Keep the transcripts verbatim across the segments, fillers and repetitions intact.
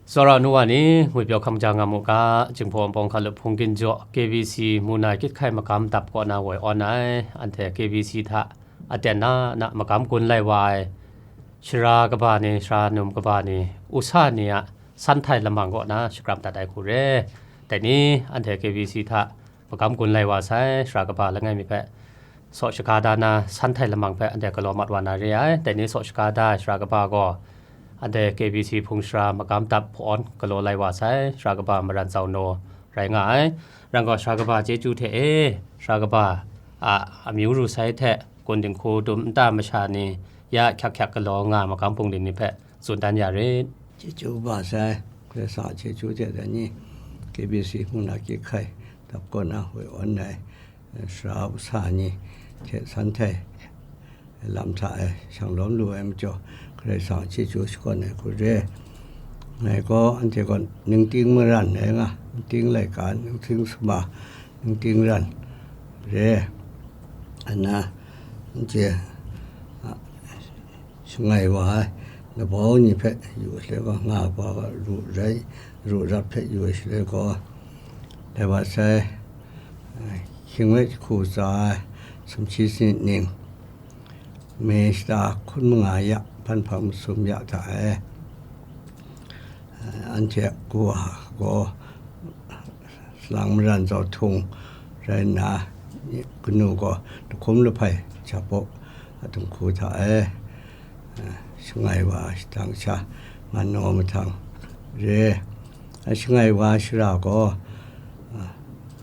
Tsawra nu wa ni, ngwi pyaw hkam ja nga mu ga, Jinghpaw Wunpawng hkalup hpung ginjaw, K B C mu na kyit hkai magam dap kaw na woi awn ai, anhte K B C hta aten na na magam gun lai wa ai, shara kaba ni, shara num kaba ni, usa ni a san htai lamang kaw na shakram dat ai hku re. Dai ni, anhte K B C hta magam gun lai wa sai, shara kaba langai mi hpe, saw shaga da na, san htai lamang hpe anhte galaw mat wa na re ai. Dai ni saw shaga da ai shara kaba gaw, anhte K B C hpung shara magam dap hpawn galaw lai wa sai, shara kaba Maran Zau Naw rai nga ai. Ran gaw, shara kaba chyeju hte e, shara kaba a amyu ru sai hte, gun dinghku dum nta masha ni ya hkyak hkyak galaw nga magam bungli ni hpe tsun dan ya rit. Chyeju kaba sai, Karai Kasang a chyeju hte dai ni, K B C hpung na kyit hkai dap kaw na woi awn ai, shara usa ni hte san htai lam hta e shang lawm lu ai majaw, Karai Kasang a chyeju shakawn ai hku re. Ngai gaw anhte gaw ningting maran rai nga, ningting laika, ningting sumla, ningting ran re. Ana, anhte, a, shangai wa ai, labau ni hpe yu shaloi gaw, nga wa ru rai, ru rap hpe yu ai shaloi gaw, dai wa sai, hkying hpe jahku tsa ai, sumshi sanit ning, me shata hkun manga ya, hpan hpang masum ya hta e. Anhte a kawa gaw, salang maran zau htung rai nna, kanu gaw lahkum lahpai japaw a dinghku hta e, shangai wa shadang sha, man naw mahtang re. A shangai wa shara gaw,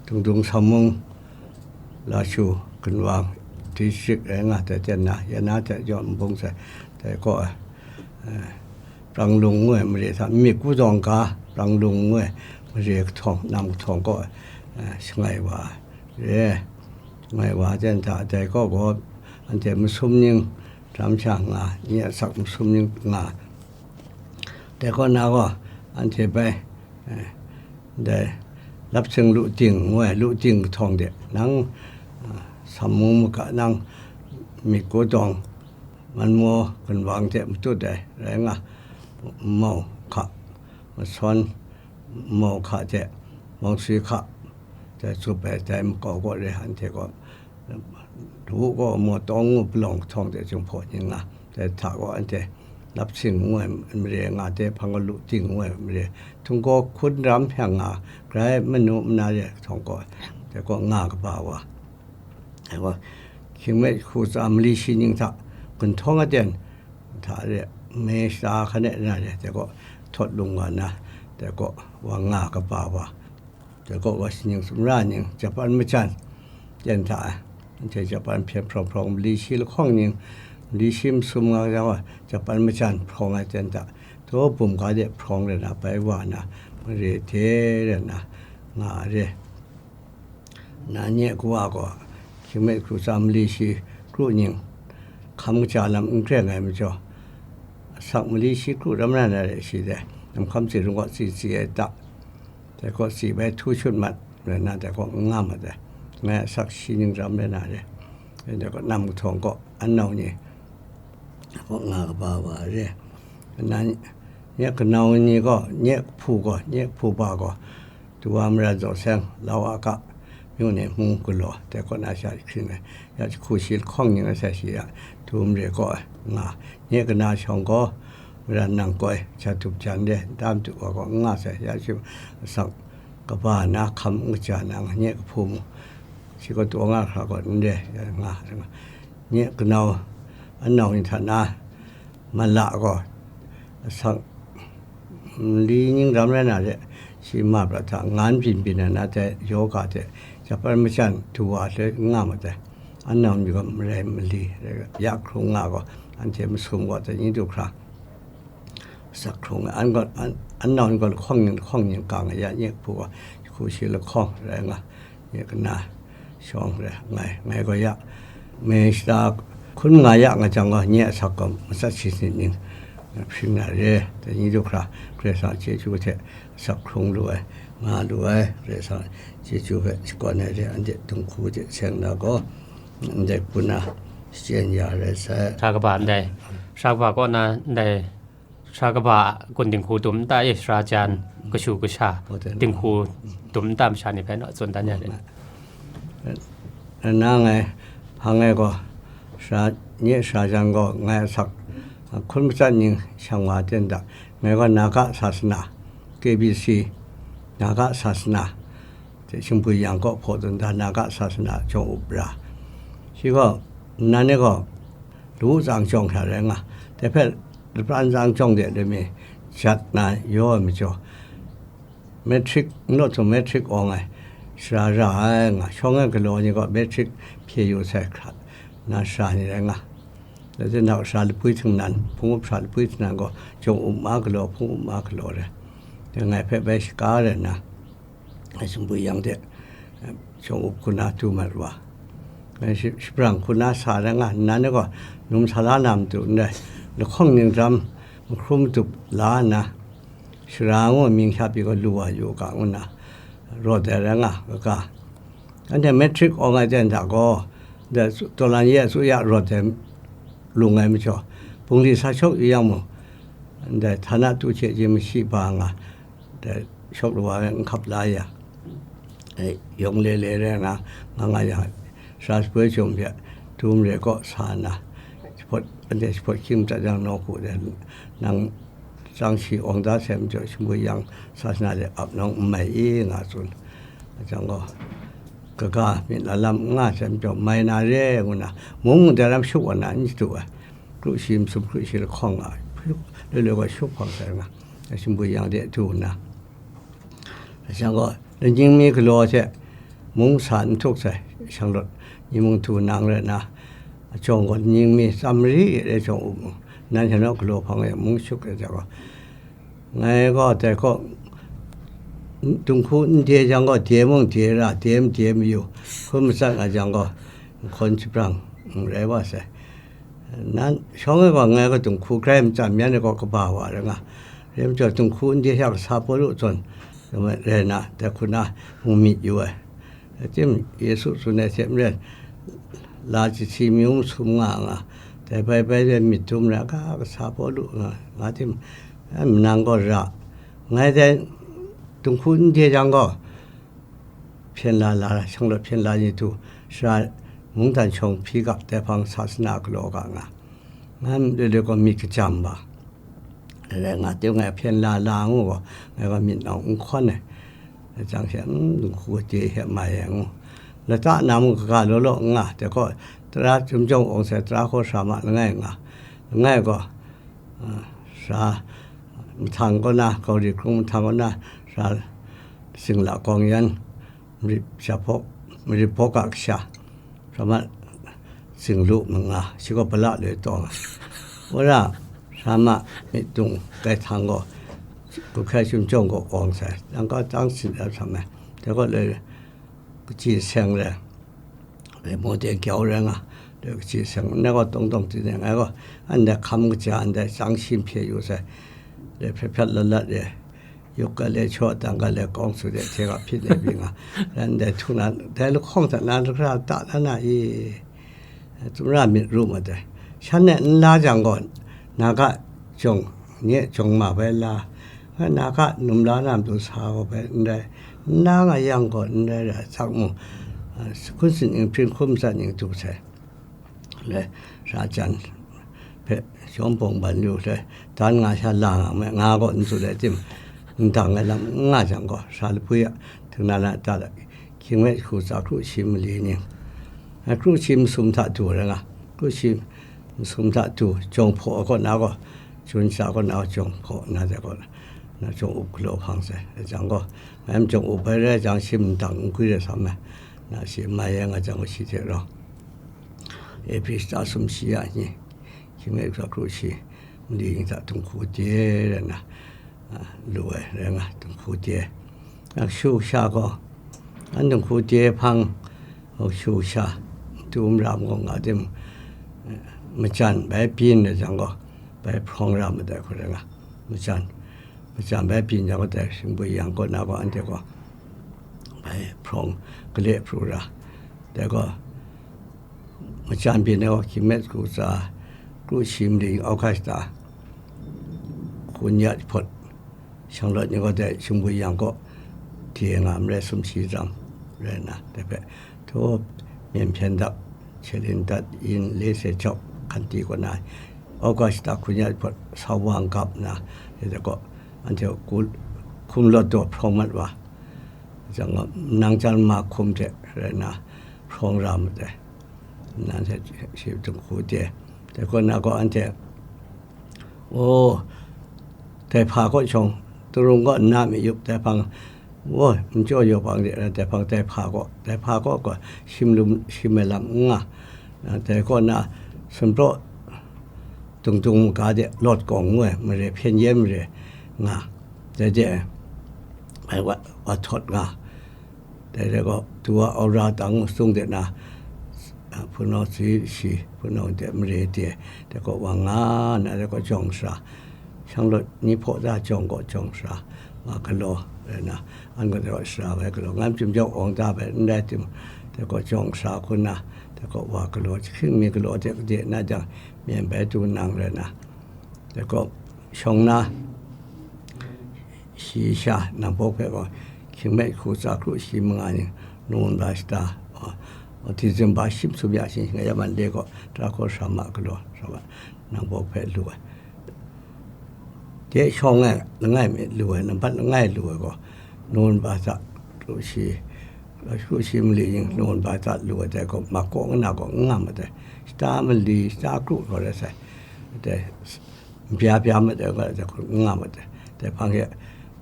Dungdung Sammung, Lashu, Gunwang, District rai nga, dai ten na, ya na hte jaw nbung sai, dai kaw ai, Pranglung ngu ai mare hta, Myit Kutawng ga, Pranglung ngu ai mare kahtawng, nam kahtawng kaw ai, eh, shangai wa re. Shangai wa ten hta, dai kaw gaw, anhte masum ning, hkram sha nga, nye a asak masum ning nga. Dai kaw na gaw, anhte bai, eh, dai, Lapsing Lu Ting ngu ai, Lu Ting kahtawng de, nang, ah, Sammung maga nang, Myit Kutawng, Manmaw Gunwang hte matut ai rai nga, Nmau hka, Masawn, Nmau hka hte Mawngswi hka, dai tsup ai dai makau kaw re, anhte gaw, Lu gaw Maw Tawng ngu palawng kahtawng de Jinghpaw ni nga, dai hta gaw anhte Lapsing ngu ai mare nga, dai hpang gaw Lu Ting ngu ai mare, Htung Gaw Hkun ram hpyang nga, Grai Manu Mana re kahtawng gaw, dai gaw nga kaba wa. Dai gaw, hkying me hku tsa mali shi ning hta, gunhtawng aten hta re, me shata hkan e na re, dai gaw, htawt lung wa na, dai gaw, wa nga kaba wa. Dai gaw, wa shi ning, sumra ning, Japan majan ten hta, anhte Japan hpyen hprawng hprawng, mali shi lahkawng ning, mali shi masum nga jang gaw, Japan majan hprawng ai ten hta, daw bum ga de hprawng re na, bai wa na, mare de re na, nga re. Na nye kawa gaw, hkying me hku tsa mali shi kru ning, hkam kaja lam n kreng ai majaw, asak mali shi kru ram rai na re shi dai, namhkam tsi rung gaw tsi tsi ai ta, dai gaw tsi bai htu shut mat, rai na dai gaw n nga mat ai, ngai asak shi ning ram rai na re, dai gaw nam kahtawng gaw, an nau ni, gaw nga kaba wa re. Na, nye kanau ni gaw, nye hpu gaw, nye hpu ba gaw, Tuwa Maran Zaw Seng, Lau A Ka, myu ni hmung galaw, dai kaw na sha hkring ai, ya jahku shi lahkawng ning a sai shi ya, tu mare kaw ai, nga, nye kana shawng gaw, Maran Nang Koi, Jatup Jan de, nta matu wa gaw, n nga sai, ya shi, asak kaba na hkam n kaja na, nye kahpu mu, shi gaw taw nga hkra gaw, n re, ya nga, nga. Nye kanau, an nau ni hta na, mala gaw, asak, mali ning ram rai na re, shi ma pra hta, ngan byin byin ai na, dai yoga hte, Japan majan du wa le nga ma dai, an nau ni gaw marai mali, ya hkrung nga gaw, anhte masum gaw, dai ni du hkra, sak hkrung ai, an gaw, an, an nau ni gaw lahkawng ning, lahkawng ning kang ai, ya nye hpu gaw, hku shi lahkawng rai nga, nye kana shawng re, ngai, ngai gaw ya, me shata hkun nga ya nga jang gaw, nye asak gaw matsat shi sanit ning, hpring na re, dai ni du hkra, Karai Kasang chyeju hte asak hkrung lu ai, nga lu ai, Karai Kasang chyeju hpe shakawn ai re, anhte dinghku hte seng na gaw, ndai hpun na shachyen ya rai sai. Sara kaba ndai, sara kaba kaw na ndai, Sara kaba a kun dinghku dum nta e, sara jan, kashu kasha, dinghku dum nta masha ni hpe naw tsun dan ya re. Na ngai, hpa ngai gaw, sara, nye sara jan gaw, ngai asak, hkun matsat ning shang wa ten da, ngai gaw Naga sasana, K B C, Naga sasana, hte Shingbwi Yang kaw hpaw tsun da, Naga sasana jawng up ra. Shi gaw, nnan e gaw, lawu tsang jawng hkra rai nga, dai hpe lapran tsang jawng de lami jat na yaw ai majaw, matric, n law htum matric awng ai, sara ra ai nga, shawng ai galaw ni gaw matric hpye yu sai hkra na sara ni rai nga. Dai hte nau sara lapwi htingnan, hpung up sara lapwi htingnan gaw, jawng up ma galaw, hpung up ma galaw rai. Dai ngai hpe bai shaga rai nna, Shingbwi Yang de, eh, jawng up hku na du mat wa. Eh, shi-, shabrang hku na sa rai nga, nnan e gaw, num sa la na matu ndai, lahkawng ning dam, mahkrum matup la nna, sara ngu mying hkya pyi gaw lu wa yu ga ngu nna, rawt ai rai nga, kaga. Anhte matric awng ai ten hta gaw, dai su-, Tawlan ye a tsu ya rawt ai lung ai majaw, bungli sa shawk yu yang mung, ndai htana tu hte chye mashi ba nga, dai shawk lu wa ai n hkap la ya, eh, yawng le le rai nga, nga nga yang, sara shapoi chyum hpe, dum re kaw sa nna, shapawt, anhte shapawt hkying madat yang nawku de, nang tsang shi awng da sai majaw, Shingbwi Yang sasana de ap nawng n mai i, nga tsun. Jang gaw, kaga myit lalam n nga sai majaw, mai na re ngu na, mung dai lam shuk wa na n shadu ai, kru shi masum, kru shi lahkawng nga, loi loi gaw shuk hpang sai nga, Shingbwi Yang de du nna, jang gaw, lanying mi galaw hte mung sa n htuk sai, shanglawt ni mung du nang rai nna, jawng gaw lanying mi tsam mari re jawng up mu, nan sha naw galaw hpang e mung shuk ai jang gaw, ngai gaw dai kaw, dunghku n de jang gaw, de mung de ra, de n de mayu, hkun matsat nga jang gaw, nhkawn shabrang n rai wa sai. Nan shawng e gaw, ngai gaw dunghku grai matsam yan ai gaw kaba wa rai nga, rai majaw, dunghku n de sha kasa Pawlu zawn rai na, dai hku na mung myit yu ai. Tim, Yesu tsun ai hte maren, la jahti myu masum nga nga, dai bai bai de myit dum rai ga, kasa Pawlu nga, nga tim, eh, manang gaw ra, ngai dai dunghku n de jang gaw, hpyen la la, shanglawt hpyen la ni du, sara mungdan shawng hpyi gap dai hpang sasana galaw ga nga, ngai loi loi gaw myit kachyam ba. Rai nga, teng ngai hpyen la la ngu gaw, ngai gaw myit nawng n hkawn ai. Jang she, mm, dunghku de hte mai ai ngu. Lata na mung kaga law law n nga, dai gaw, tara chyum jawng awng sai, tara hkaw sara ma langai nga, langai gaw, ah, sara mahtang kaw na, Gauri hkrung mahtang kaw na, sara Singla Gawng Yan, Marip Jahpawk, Marip Bawk a kasha, sara ma Singlu manga, shi gaw Bala loi tawng ai. Wora, sara ma myit dung kai htang gaw, Gumhkrai Chyum Jawng gaw awng sai, dang gaw dang sin ai htam ai, dai gaw loi kaji seng rai, loi mawden gyau rai nga, loi kaji seng, ndai gaw tawng tawng ting ngai gaw, ndai hkam kaja, ndai tsang shi hpye yu sai, loi hpyat hpyat lat lat re, yuk ga le chaw, dang ga le kawng su de, hte ga hpyit ai byi nga, ran dai htung na, dai lahkawng hta na lahkra ta la na i? Sumra myit ru ma dai. Shan e n la jang gaw, Naga jawng, nye jawng ma bai la, Naga num la na matu sa gaw bai n rai, n la nga yang gaw n rai rai, asak mung, hkun sin ning hpring hkun matsat ning du sai. Le, sara jan hpe shawng bawng ban yu le, dan nga sha la nga me, nga gaw n tsun ai tim, ndang ai lam n nga jang gaw, sara lapwi a, htingna na ta la, hkying me hku tsa kru shi mali ning, a kru shi masum hta du rai nga, kru shi masum hta du, jawng hpaw ai kaw na gaw, jun sha kaw na gaw jawng hpaw na de gaw, na jawng up galaw hpang sai, jang gaw, ngai jawng up bai rai jang, shi ndang n gwi rai sa me, na shi mai ai nga jang gaw, shi hte rau. A P sumshi ya ni, hkying e hkra kru shi, mali ning hta dunghku de rai na, a, lu ai rai nga, dunghku de. Ak shu sha gaw, an dunghku de hpang, ak shu sha, tu n ra gaw nga tim, eh, majan bai byin ai jang gaw, bai hprawng ra ma dai hku rai nga, majan, majan bai byin jang gaw, dai Shingbwi Yang kaw na gaw, anhte gaw, bai hprawng gale pru ra, dai gaw, majan byin ai gaw, hkying me hku tsa, kru shi mali ning, August hta, Kun Ya Hpawt, Shanglawt ni gaw dai Shingbwi Yang kaw de nga marai sumshi tsam rai nna, dai hpe, htaw, myen hpyen dap, chyalin dat, yin le se jawk, hkanti kaw na, August da Kun Ya Hpawt sau wa n gap nna, dai hte gaw, anhte ku-, hkum lawt daw hprawng mat wa, jang gaw, nang jan ma hkum hte rai nna, hprawng ra mat ai, nanhte shi dinghku de, dai kaw na gaw, anhte, O, dai hpa kaw shawng, Tarung kaw nna mi yup, dai hpang, o, n jaw yawpang de, dai hpang, dai hpa kaw, dai hpa kaw gaw shim lum, shim ai lam n nga. Dai kaw na, sumpraw dung dung maga de, lawt kawng ngu ai, mare, hpyen yen mare nga, dai de, ai wa, wa htawt nga. Dai rai gaw, tu wa aura tang sung de na, a, hpunau tswi shi, hpunau de mare de, dai gaw wa nga na, dai gaw jawng sara, Shanglawt ni hpaw da jawng gaw jawng sara, wa galaw rai na, an gaw dai gaw sara bai galaw, ngan chyum jawng awng da bai n rai tim, dai gaw jawng sara hku na, dai gaw wa galaw, jahking mi galaw de de na jang, myen bai tu nang rai na, dai gaw shawng na, shi sha, nang baw hpe gaw, hkying me hku tsa kru shi manga ning, November shata, a, December shi masum ya shi, nga ya man le gaw, Tara hkaw sara ma galaw, sara ma, nang baw hpe lu ai. De shawng ai, langai mi lu ai, nambat langai lu ai gaw, November hta kru shi, kru shi mali ning, November hta lu ai dai gaw, ma kaw nga na gaw, n nga mat ai. Shata mali, shata kru gaw rai sai. Dai, bya bya mat ai, nga, dai hku n nga mat ai. Dai hpang e,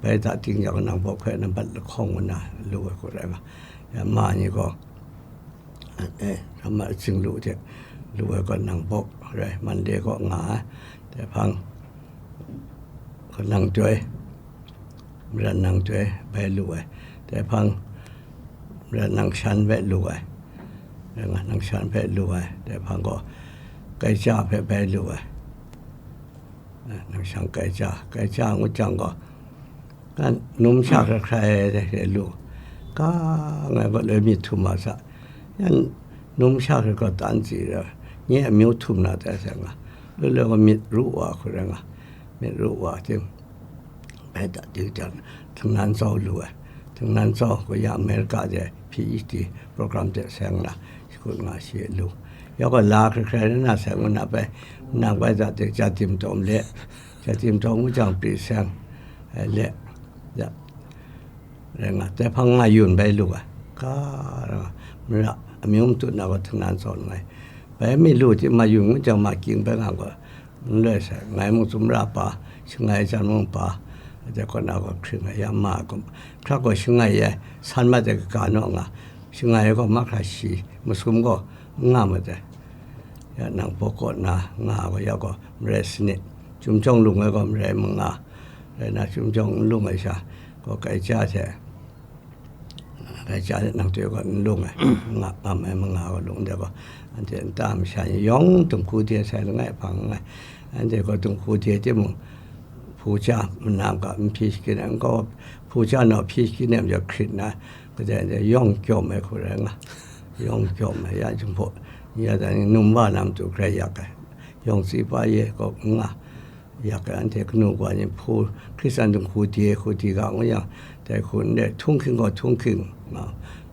bai da ting yang nang baw hpe nambat lahkawng nna lu ai hku rai nga. Ya ma ni gaw, eh, Rama Tsinglu hte lu ai gaw nang baw rai, Monday gaw nga ai. Dai hpang, gaw nang doi, Maran nang doi bai lu ai. Dai hpang, Maran nang shan bai lu ai. Rai nga, nang shan bai lu ai. Dai hpang gaw, Kaija hpe bai lu ai. Nang shang Kaija, Kaija ngut jang gaw, kan num sha hkrai hkrai de lu, ka ngai gaw loi myit htum wa sa, yan num sha hkrai gaw tan tsi ra, nye amyu htum na tai sai nga, loi loi gaw myit ru wa hku rai nga, myit ru wa tim, bai da ding jang, Tingnan Zau lu ai, Tingnan Zau gaw ya America de PhD program de seng na, shakut nga shi lu. Ya gaw la hkrai hkrai na seng nna bai, nang bai da ding ja tim tawm le, ja tim tawm ngu jang pri seng, eh, le, ya, rai nga, dai hpang nga yun bai lu ai, ka, rai nga, mara, amyu matut na gaw Tingnan Zau ngai, bai mi lu tim ma yun ngu jang ma king bai nga gaw, n loi sai, ngai mung tsum ra pa, shangai jan mung pa, dai kaw na gaw hkring ai, ya ma gaw, hkra gaw shangai ai, san mat ai kaga naw nga, shangai ai gaw mahkra shi, masum gaw n nga mat ai. Ya nang baw kaw na nga ai gaw, ya gaw marai sanit, Chyum jawng lung ai gaw marai manga, rai na Chyum jawng n lung ai sha gaw Kaija hte, Kaija hte nang doi gaw n lung ai, nga, ngam ai manga gaw lung de gaw, anhte nta masha ni yawng dinghku de sai langai hpang nngai, anhte gaw dinghku de timung, hpu ja manam ga n hpyi shakyit ai, n gaw hpu ja naw hpyi shakyit nem ja hkrit na, kadai de yawng kyawm ai hku rai nga, yawng kyawm ai, ya jumhpaw, ya dan ni num wa na matu grai yak ai, yawng tsi pa ye gaw n nga, yak ai, anhte kanu kawa ni hpu, Hkristan dinghku de hku di ga ngu yang, dai hku ndai htung hking gaw htung hking nga,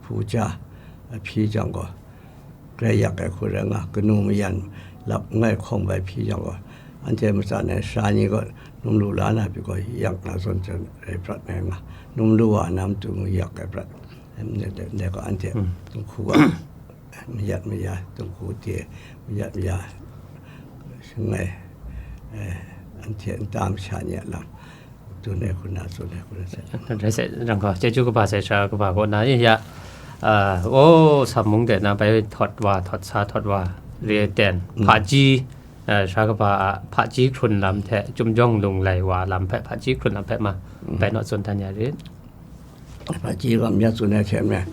hpu ja, a hpyi jang gaw, grai yak ai hku rai nga, kanu mayan lap ngai hkawng bai hpyi jang gaw, anhte matsan ai sara ni gaw num lu la na pyi gaw, yak na zawn hte rai prat ai nga, num lu wa na matu mung yak ai prat. Em, ndai, ndai, ndai gaw anhte, hmm, dinghku wa, mayat maya, dinghku de, mayat maya, shangai, eh, anhte nta masha ni a lam, dun ai hku na, tsun ai hku na sai. Rai sai, rang gaw, chyeju kaba sai, sara kaba kaw na, ya, ah, o, Sam mung de na bai htawt wa, htawt sa, htawt wa, re ten, mm, hpaji, eh, sara kaba a hpaji hkrun lam hte, Chyum jawng lung lai wa lam hpe, hpaji hkrun lam hpe ma, mm, bai naw tsun dan ya rit. Hpaji lam ya tsun ai hte maren,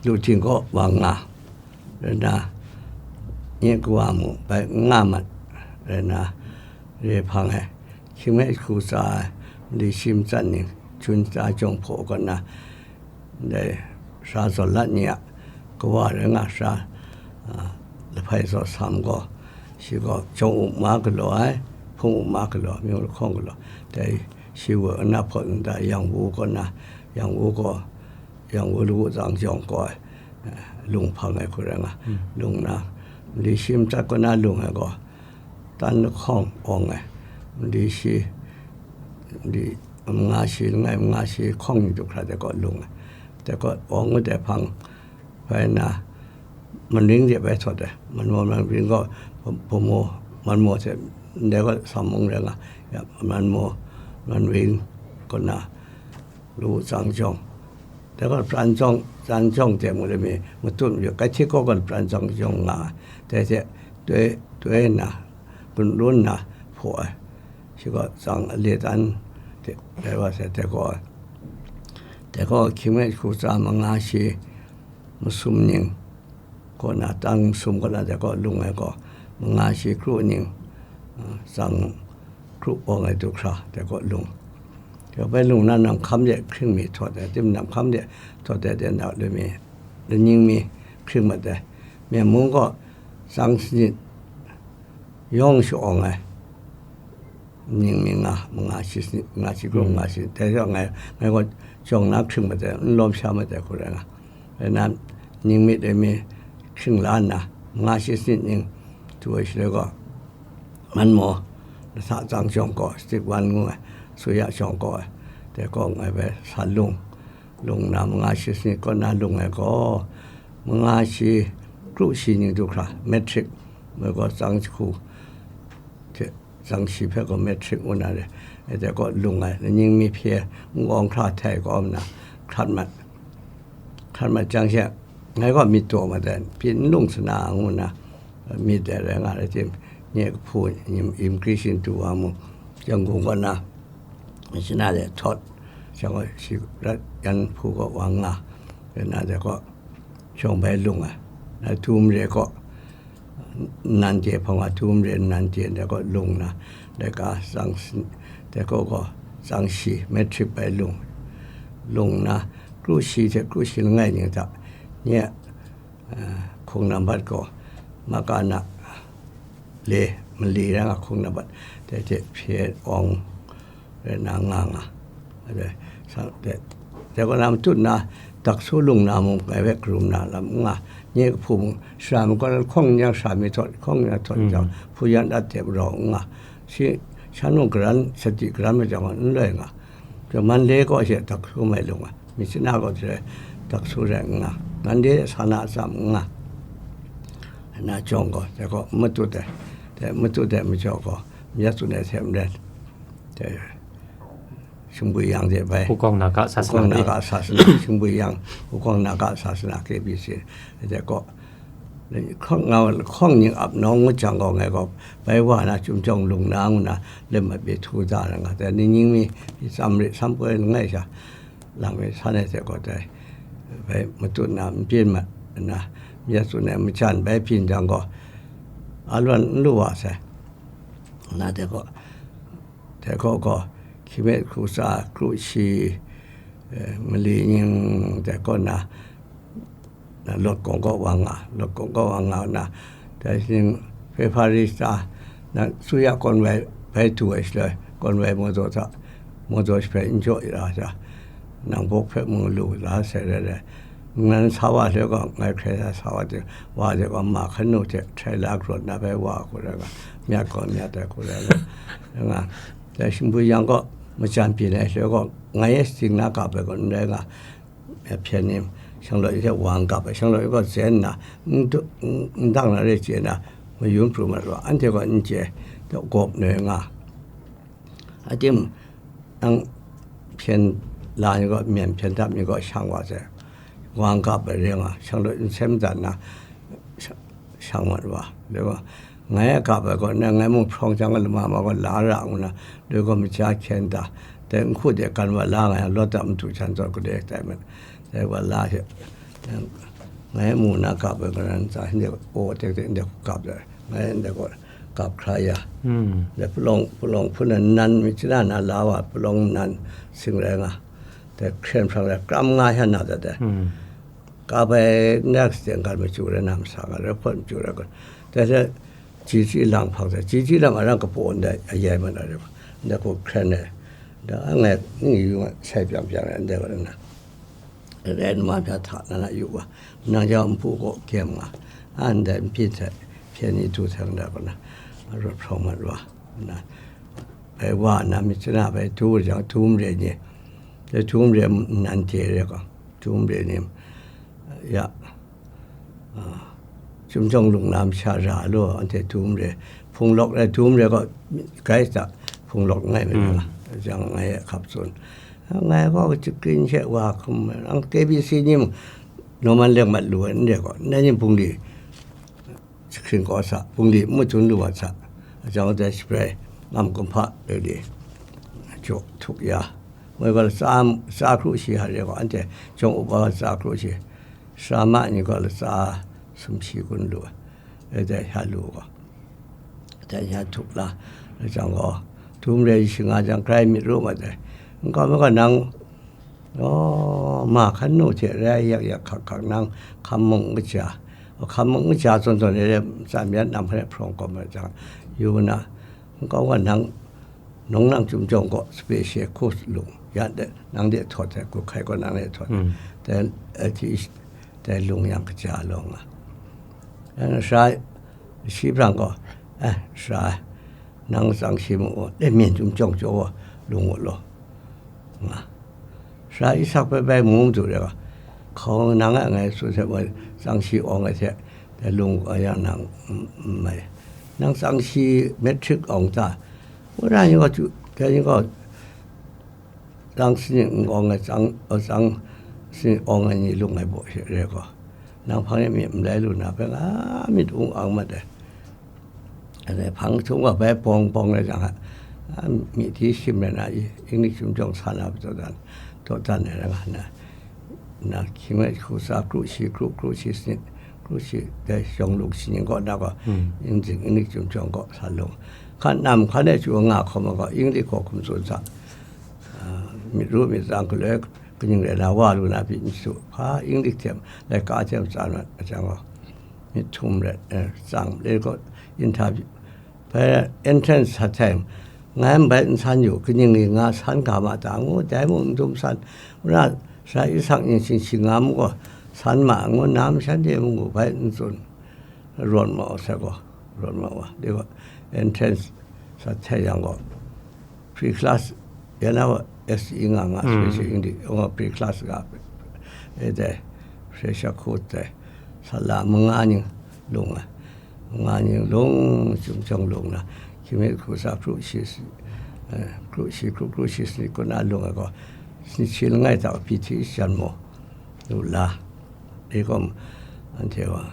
lu hting kaw wa nga, rai na, nye kawa mung bai n nga mat, rai na, re hpang ai, hkying me hku tsa ai, mali shi matsat ning, jun shata jawng hpaw kaw na, ndai sara zawn lat ni a kawa rai nga sara, a, Lahpai Zaw Sam gaw, shi gaw jawng up nga galaw ai, hpung ma galaw, myu lahkawng galaw, dai shi wa na hpawt nta, yang wu kaw na, yang wu gaw, yang wu lawu tsang jawng gaw, eh, lung hpang ai hku rai nga, lung na, mali shi matsat kaw na lung ai gaw, tan lahkawng awng ai, mali shi, mali manga shi langai, manga shi hkawng ni du hkra dai kaw lung ai, dai kaw awng ai dai hpang, bai na, manring de bai htawt ai, manmaw manring gaw, bamo, manmaw hte ndai gaw samung rai nga, ya, manmaw, manring, kaw na, lu tsang jawng, dai gaw pran jawng, pran jawng de mu le mi, matut mayu, kai hti kaw gaw pran jawng jawng nga ai, dai hte, doi, doi na, gun run na, hpaw ai, shi gaw tsang le tan, dai wa sai, dai gaw, dai gaw hkying mi hku tsa manga shi, masum ning, kaw na, tang masum kaw na, dai kaw lung ai gaw, manga shi kru ning, ah, tsang kru awng ai du hkra, dai kaw lung. Dai bai lung na, nam hkam de hkring mi htawt ai, tim nam hkam de htawt ai, dai na lu mi, laning mi hkring mat ai, myen mung gaw, tsang sanit, yawng sha-awng ai, ning mi nga, manga shi sanit, manga shi kru, manga shi, dai rawng ngai, ngai gaw jawng na hkring mat ai, n lawm sha mat ai hku rai nga. Rai nna, ning mi dai mi hkring la nna, manga shi sanit ning du ai shaloi gaw, manmaw, lahta tsang jawng gaw, stick one ngu ai, suya jawng gaw ai, dai gaw ngai bai sa lung, lung na, manga shi sanit kaw na lung ai gaw, manga shi kru shi ning du hkra, matric, mai gaw tsang jahku hte tsang shi hpe gaw matric ngu na re, e dai gaw lung ai, laning mi hpye n-awng hkra htai kawm na, hkrat mat, hkrat mat jang she, ngai gaw myit daw mat ai, pyi n lung sa na ngu na, myit dai rai nga ai tim, nye kahpu, immigration du wa mu, Yangon kaw na, shana de htawt, sha gaw shi rat yan hpu gaw wa nga, rai na dai gaw, shawng bai lung ai, na tum re gaw, nnan chye hpang wa tum re nnan chye dai gaw lung na, dai ka tsang sin, dai gaw gaw tsang shi, matric bai lung, lung na, kru shi hte kru shi langai ning hta, nye, eh, hkung nambat gaw, maka na le, mali rai nga hkung nambat, dai hte hpye awng rai na nga nga. Dai, sa, dai, dai gaw na matut na, daksu lung na mung ngai hpe karum na lam n nga, nye kahpu mung, shara mi gaw hkawng ni yang shara mi htawt, hkawng ni yang htawt jang, hpu yan dat hte rau n nga, shi, shan mung garan, sadi garan ma jang gaw n loi nga. Pyaw man le kaw she daksu mai lung ai, mi chana gaw jare daksu rai n nga, ngan de sa na atsam n nga, na jawng gaw, dai gaw matut ai, dai matut ai majaw gaw, myat tsun ai hte maren, dai, Shingbwi Yang de bai, Hukawng Naga Sasana Hukawng Naga Sasana, Shingbwi Yang, Hukawng Naga Sasana K B C, dai gaw, hkawng nga, hkawng ning ap nawng ngut jang gaw, ngai gaw bai wa na, Chyum Jawng Lung Na ngu na, lem mat pyi htu da na nga, dai ning mi, tsam re, sam poi langai sha, lang mi san ai hte gaw dai, bai matut na, n pyin mat na, myat tsun ai majan bai byin jang gaw, a lwan n lu wa sai, na dai gaw, dai gaw gaw, hkying mi hku tsa, kru shi, eh, mali ning dai gaw na, na lawt kawng kaw wa nga, lawt kawng kaw wa nga na, dai shi ning, February hta, na, suya kawn wai bai du ai shaloi, kawn wai mawdaw hta, mawdaw shi hpe n jaw ya sha, nang bawk hpe mung lu la sai rai rai, ngan sa wa hloi gaw, ngai hkrai sa sa wa ting, wa de gaw, ma hkan nu hte hkrai la rawt na bai wa hku rai nga, myat gaw myat ai hku rai nga, nga, dai Shingbwi Yang gaw, majan byin ai hloi gaw, ngai e sting na ga bai gaw n rai nga, hpyen ni, shanglawt ni hte wa n gap ai, shanglawt ni gaw zen nna, n du-, n, n dang na re chye na, mayun pru mat wa, anhte gaw n chye, gawp noi nga. A tim, nang hpyen la ni gaw, myen hpyen dap ni gaw shang wa sai, wa n gap ai re nga, shanglawt n sem dat na, sha-, shang mat wa, re wa. Ngai a gap ai gaw, nang ngai mung hprawng jang, lama ma gaw la ra ngu na, doi gaw maja hkyen da, dai nhku de kan wa la nga yang, lawt da madu htan zawn gade tai mat, dai wa la she, ngai mu na gap ai gaw, nan tsa hinde o tek tek nde gap da, ngai nde gaw gap hkra ya. Dai palawng, palawng hpun na nan mi chana na la wa, palawng nan sing rai nga, dai hkren hprang rai, kram nga sha na dat dai. Ka bai n rak seng gat machyu rai na masa nga, rai hpawt machyu rai gaw, dai hte Ji ji lang hpang sai, ji ji lang a rang kapaw ndai ayai mat na rai ba, ndai hku hkren ai, da ngai ning yu nga sai pyang pyang ai ndai wa na, rai nma hpya hta na na yu wa, nang jau npu kaw kem nga, a ndai npyi hte hpyen ni du hte ndai wa na, rawt hprawng mat wa na, bai wa na myit chana bai du jang, dum re ni, dai dum re nan de re ga, dum re ni, ya, Chyum jawng lung na masha ra law, anhte dum re, hpung lawk rai dum re gaw, gai ta, hpung lawk ngai mi ra, jang ngai e hkap tsun. Ngai gaw kachikrin she wa hkum, ang K B C ni mung, Norman leng mat lu ai, n re gaw, nai ni bungli, jahkring kaw sa, bungli n madun lu wa sa, jang dai shabrai, ngam kumhpa, de de, jaw htuk ya. Moi gaw latsa, latsa kru shi ha re gaw, anhte jawng up wa latsa kru shi, sara ma ni gaw latsa sumshi kun lu ai, dai hta lu gaw, dai hta htuk la, rai jang gaw, dum re shi nga jang, grai myit ru mat ai. Nkau mi gaw nang, aw, ma hkan nu hte rai yak yak hkak hkak nang hkam mung n kaja, hkam mung n kaja zawn zawn e re, tsan myat nam hkrai hprawng kawm ai jang, yu na, nkau gaw nang, Nang nang chyum jawng gaw special course lung, ya de, nang de htawt ai, hku hkai gaw nang de htawt ai. Dai, eh, hti, dai lung yang kaja lawng a. Yang sara, shi brang gaw, eh, sara, nang tsang shi mu, eh, myen chyum jawng jaw wa, lung wa law. Nga. Sara Isak bai bai mu madu re ga, hkawng nang a ngai tsun hte moi, tsang shi awng ai hte, dai lung wa yang nang, mm, mm, mai. Nang tsang shi matric awng ta? Wora ni gaw, dai ni gaw, tsang shi n awng ai, tsang, tsang shi awng ai ni lung ai baw she re gaw, nang hpang e myit n lai lu na, bai nga myit ung ang mat ai. Anhte hpang htung gaw bai bawng bawng ai jang, a, myi hti shim rai na, i, English chyum jawng sa na, dawdan, dawdan ai rai nga na, na, hkying e hku sa, kru shi, kru, kru shi sanit, kru shi, dai shawng lung shi ning kaw na gaw, English, English chyum jawng kaw sa lung. Hkan nam hkan e chyu nga hkawm ai gaw, English kaw hkum tsun sa, a, myit ru myit tsang galoi, kaning rai na, wa lu na pyi n shadu, hpa English hte, laika hte matsan mat ai jang gaw, myit htum rai, eh, tsang, le gaw, interview, bai entrance sa hte, ngai mbai n san yu, kaning ri nga san ga ma ta ngu, dai mung n dum san, wora sara Isak ning shing shi nga mu gaw, san ma ngu, nam shanhte mung gaw bai n tsun, rawn ma wa sai gaw, rawn ma wa, de gaw, entrance sa hte yang gaw, pre-class, ya na wa, S E nga nga, special English, nga pre-class ga, e dai, fresher course dai, sa la manga ning lung ai. Nga ning lung, chyum jawng lung na, hkying e hku sa, kru shi, eh, kru shi, kru, kru shi sanit kaw na lung ai gaw, sanit shi langai hta P T E jan maw, lu la, e gaw, anhte wa,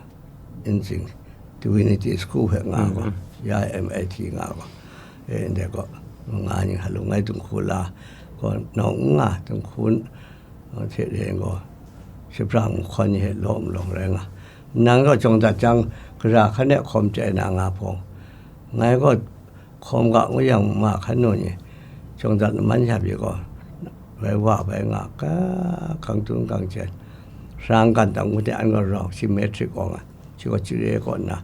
Inzing Divinity School hpe nga gaw, ya M I T nga gaw, e ndai gaw, nga ning ha lung ngai dinghku la, gaw, nawng n nga dinghku, hte re gaw, shabrang nhkawn ni hte lawm lawng rai nga. Nang gaw jawng dat jang, gara hkan e hkawm chye na nga hpawng, ngai gaw hkawm ga ngu yang ma hkan nu ni, jawng dat laman ya pyi gaw, bai wa bai nga, ka, kang tun kang jen, sara n gan dang ngu de an gaw rau, shi matric awng ai, shi gaw chire kaw nna,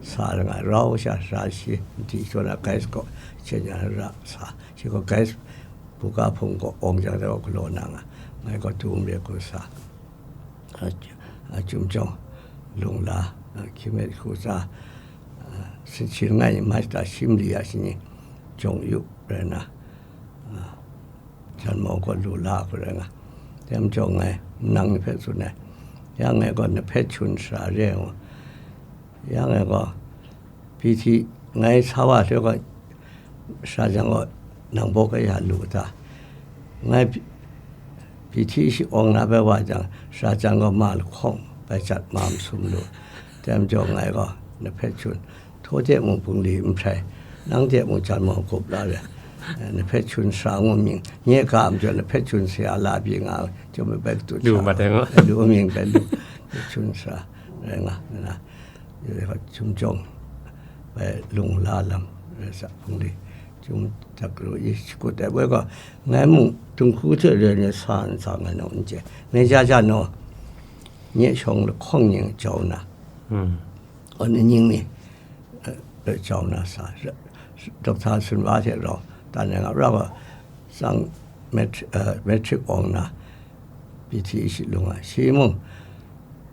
sa la nga, rau sha sara shi, nti shaw na guys kaw, jen ya ra sa, shi gaw guys, buga hpung kaw awng jang de gaw galaw na nga, ngai gaw dum re hku sa, a, a, chyum jawng lung la, a, hkying e hku sa, a, sanit shi langai ni ma shata shi mali ya shi ni jawng yu rai na, a, jan maw gaw lu la hku rai nga, dai majaw ngai nang ni hpe tsun ai, ya ngai gaw na hpe chun sara re ai ngu, ya ngai gaw, P T, ngai sa wa hte gaw, sara jang gaw, nang baw kaya lu ta? Ngai P-, P T shi awng na bai wa jang, sara jang gaw ma lahkawng bai jat ma masum lu. Dai majaw ngai gaw, na hpe chun, htaw de mung bungli n hprai, nang de mung jan maw gup la re. Eh, na hpe chun sara ngu mying, nye ga majaw na hpe chun saya la pyi nga, chyawm ai bai katut lu sha, mat ai ngu. Lu mying bai lu, chun sara rai nga, na. Chyum jawng bai lung la lam, rai sa hpung li, chyum dak ru i shakut ai, woi gaw, ngai mung dinghku hte re ai ni sa n sa ngai naw n chye, ngai ja ja naw, nye shawng lahkawng ning jau na, awn aning ni, eh, Jauh na sa, Doctor Sunwa hte rau, dan ai nga, rau a, tsang, matric, eh, matric awng na, B T E shi lung ai. Shi mung,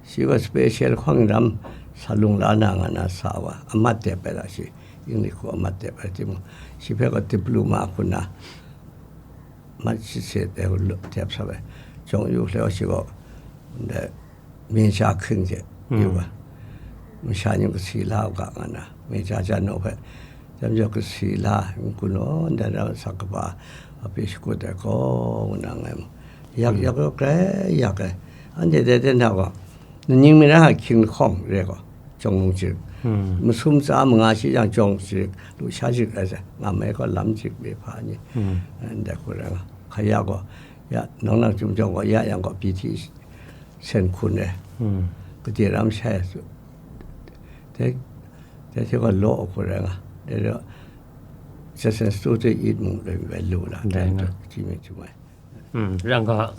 shi gaw special hkawng ram sa lung la na nga na sa wa, amat dep ai la shi, English hku amat dep ai timung, shi hpe gaw diploma hku na, mat shi se de lu tep sa ai. Jawng yu le shi gaw, de, mi sha hking hte, yu wa. Masha ni kasi la u ga nga na, mi sha ja no hpe, jam jaw kasi la, n kun o, nda na sa kaba, a pi shakut ai gaw, ngu na ngai mu. Yak, yak, yak, yak, yak, anhte de, de, na gaw, Ningmira hta hkying lahkawng re gaw, jawng mung chyarik. Masum tsa manga shi jang jawng chyarik, lusha chyarik rai sai, nga mai gaw lam chyarik re hpa ni. Ndai hku rai nga. Hkaya gaw, ya, nang nang chyum jawng gaw, ya yang gaw, B T sen hkun re. Kade ram shai su. Dai, dai hte gaw law hku rai nga. Dai gaw, Jackson State It mung rai lu la. Dai dai nga. Jimmy Jumai. Mm, rang ga,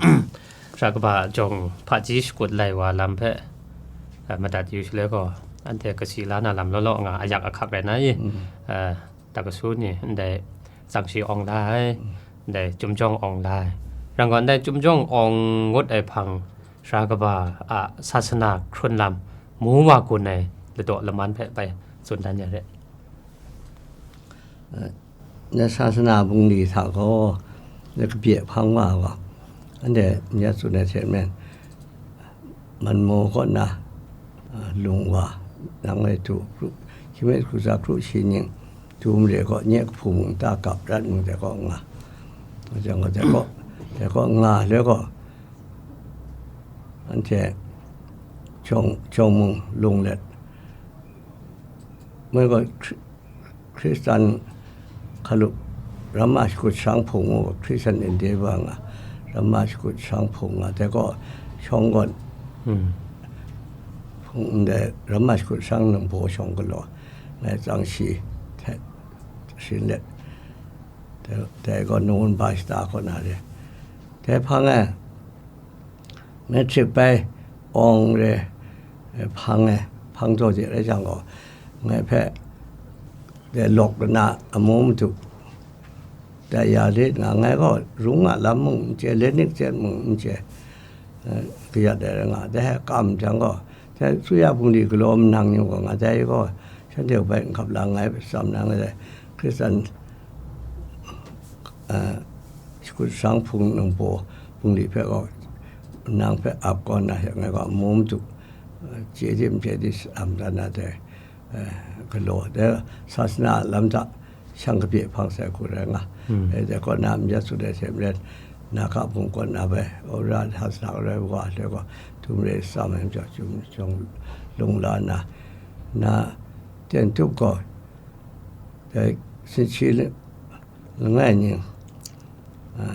sha kaba jawng hpaji shakut lai wa lam hpe, eh, madat yu shaloi gaw, anhte kasi la na lam law law nga ayak ahkak rai na i, eh, ta kasu ni, ndai tsang shi awng la ai, ndai chyum jawng awng la ai. Rang ga, ndai chyum jawng awng ngut ai hpang, sha kaba a sasana hkrun lam, mu wa gun ai ladaw laman hpe bai tsun dan ya re. Na sasana bungli hta gaw, na kabye hpang wa gaw, anhte n ya tsun ai hte maren, Manmaw kaw na, a, lung wa, nang e tu, kru, hkying hte hkruza kru shi ning, tu mare kaw, nye kahpu mung nta gap rat mung de kaw nga. Jang gaw de kaw, de kaw nga le kaw, anhte jawng, jawng mung lung let, moi gaw, Hkristan hkalup ramma shakut sharang hpung mu, Christian Endeavour nga, ramma shakut sharang hpung nga, dai gaw shawng gawn, hpung ndai ramma shakut sharang nang baw shawng galaw, ngai tsang shi hte shin let, dai, dai gaw nawng wun ba shata kaw na re. Dai hpang e, Matric bai awng re, eh, hpang e, hpang taw de rai jang gaw, ngai hpe de lawk lana amu madu dai ya lit nga, ngai gaw rung nga lam mung n chye, lenik chyen mung n chye, eh, kayat ai rai nga, dai hpe kam jang gaw, dai Tsuya bungli galaw manang ni gaw nga, dai gaw shanhte hpe bai n hkap la, ngai hpe tsam na nga dai, Hkristan, eh, shakut sharang hpung nang baw bungli hpe gaw, nang hpe ap kaw na she, ngai gaw amu madu, eh, chye di n chye di, am dan na dai, eh, galaw, dai sasana lam hta shang kabye hpang sai hku rai nga. Hmm. Eh, dai kaw na myit tsun ai hte maren, na hka bung kaw na bai, ora sasana rai wa le gaw, htum re tsam ai majaw, chyum chyawng lung la nna, na ten tup gaw, dai sinchi langai ning, a,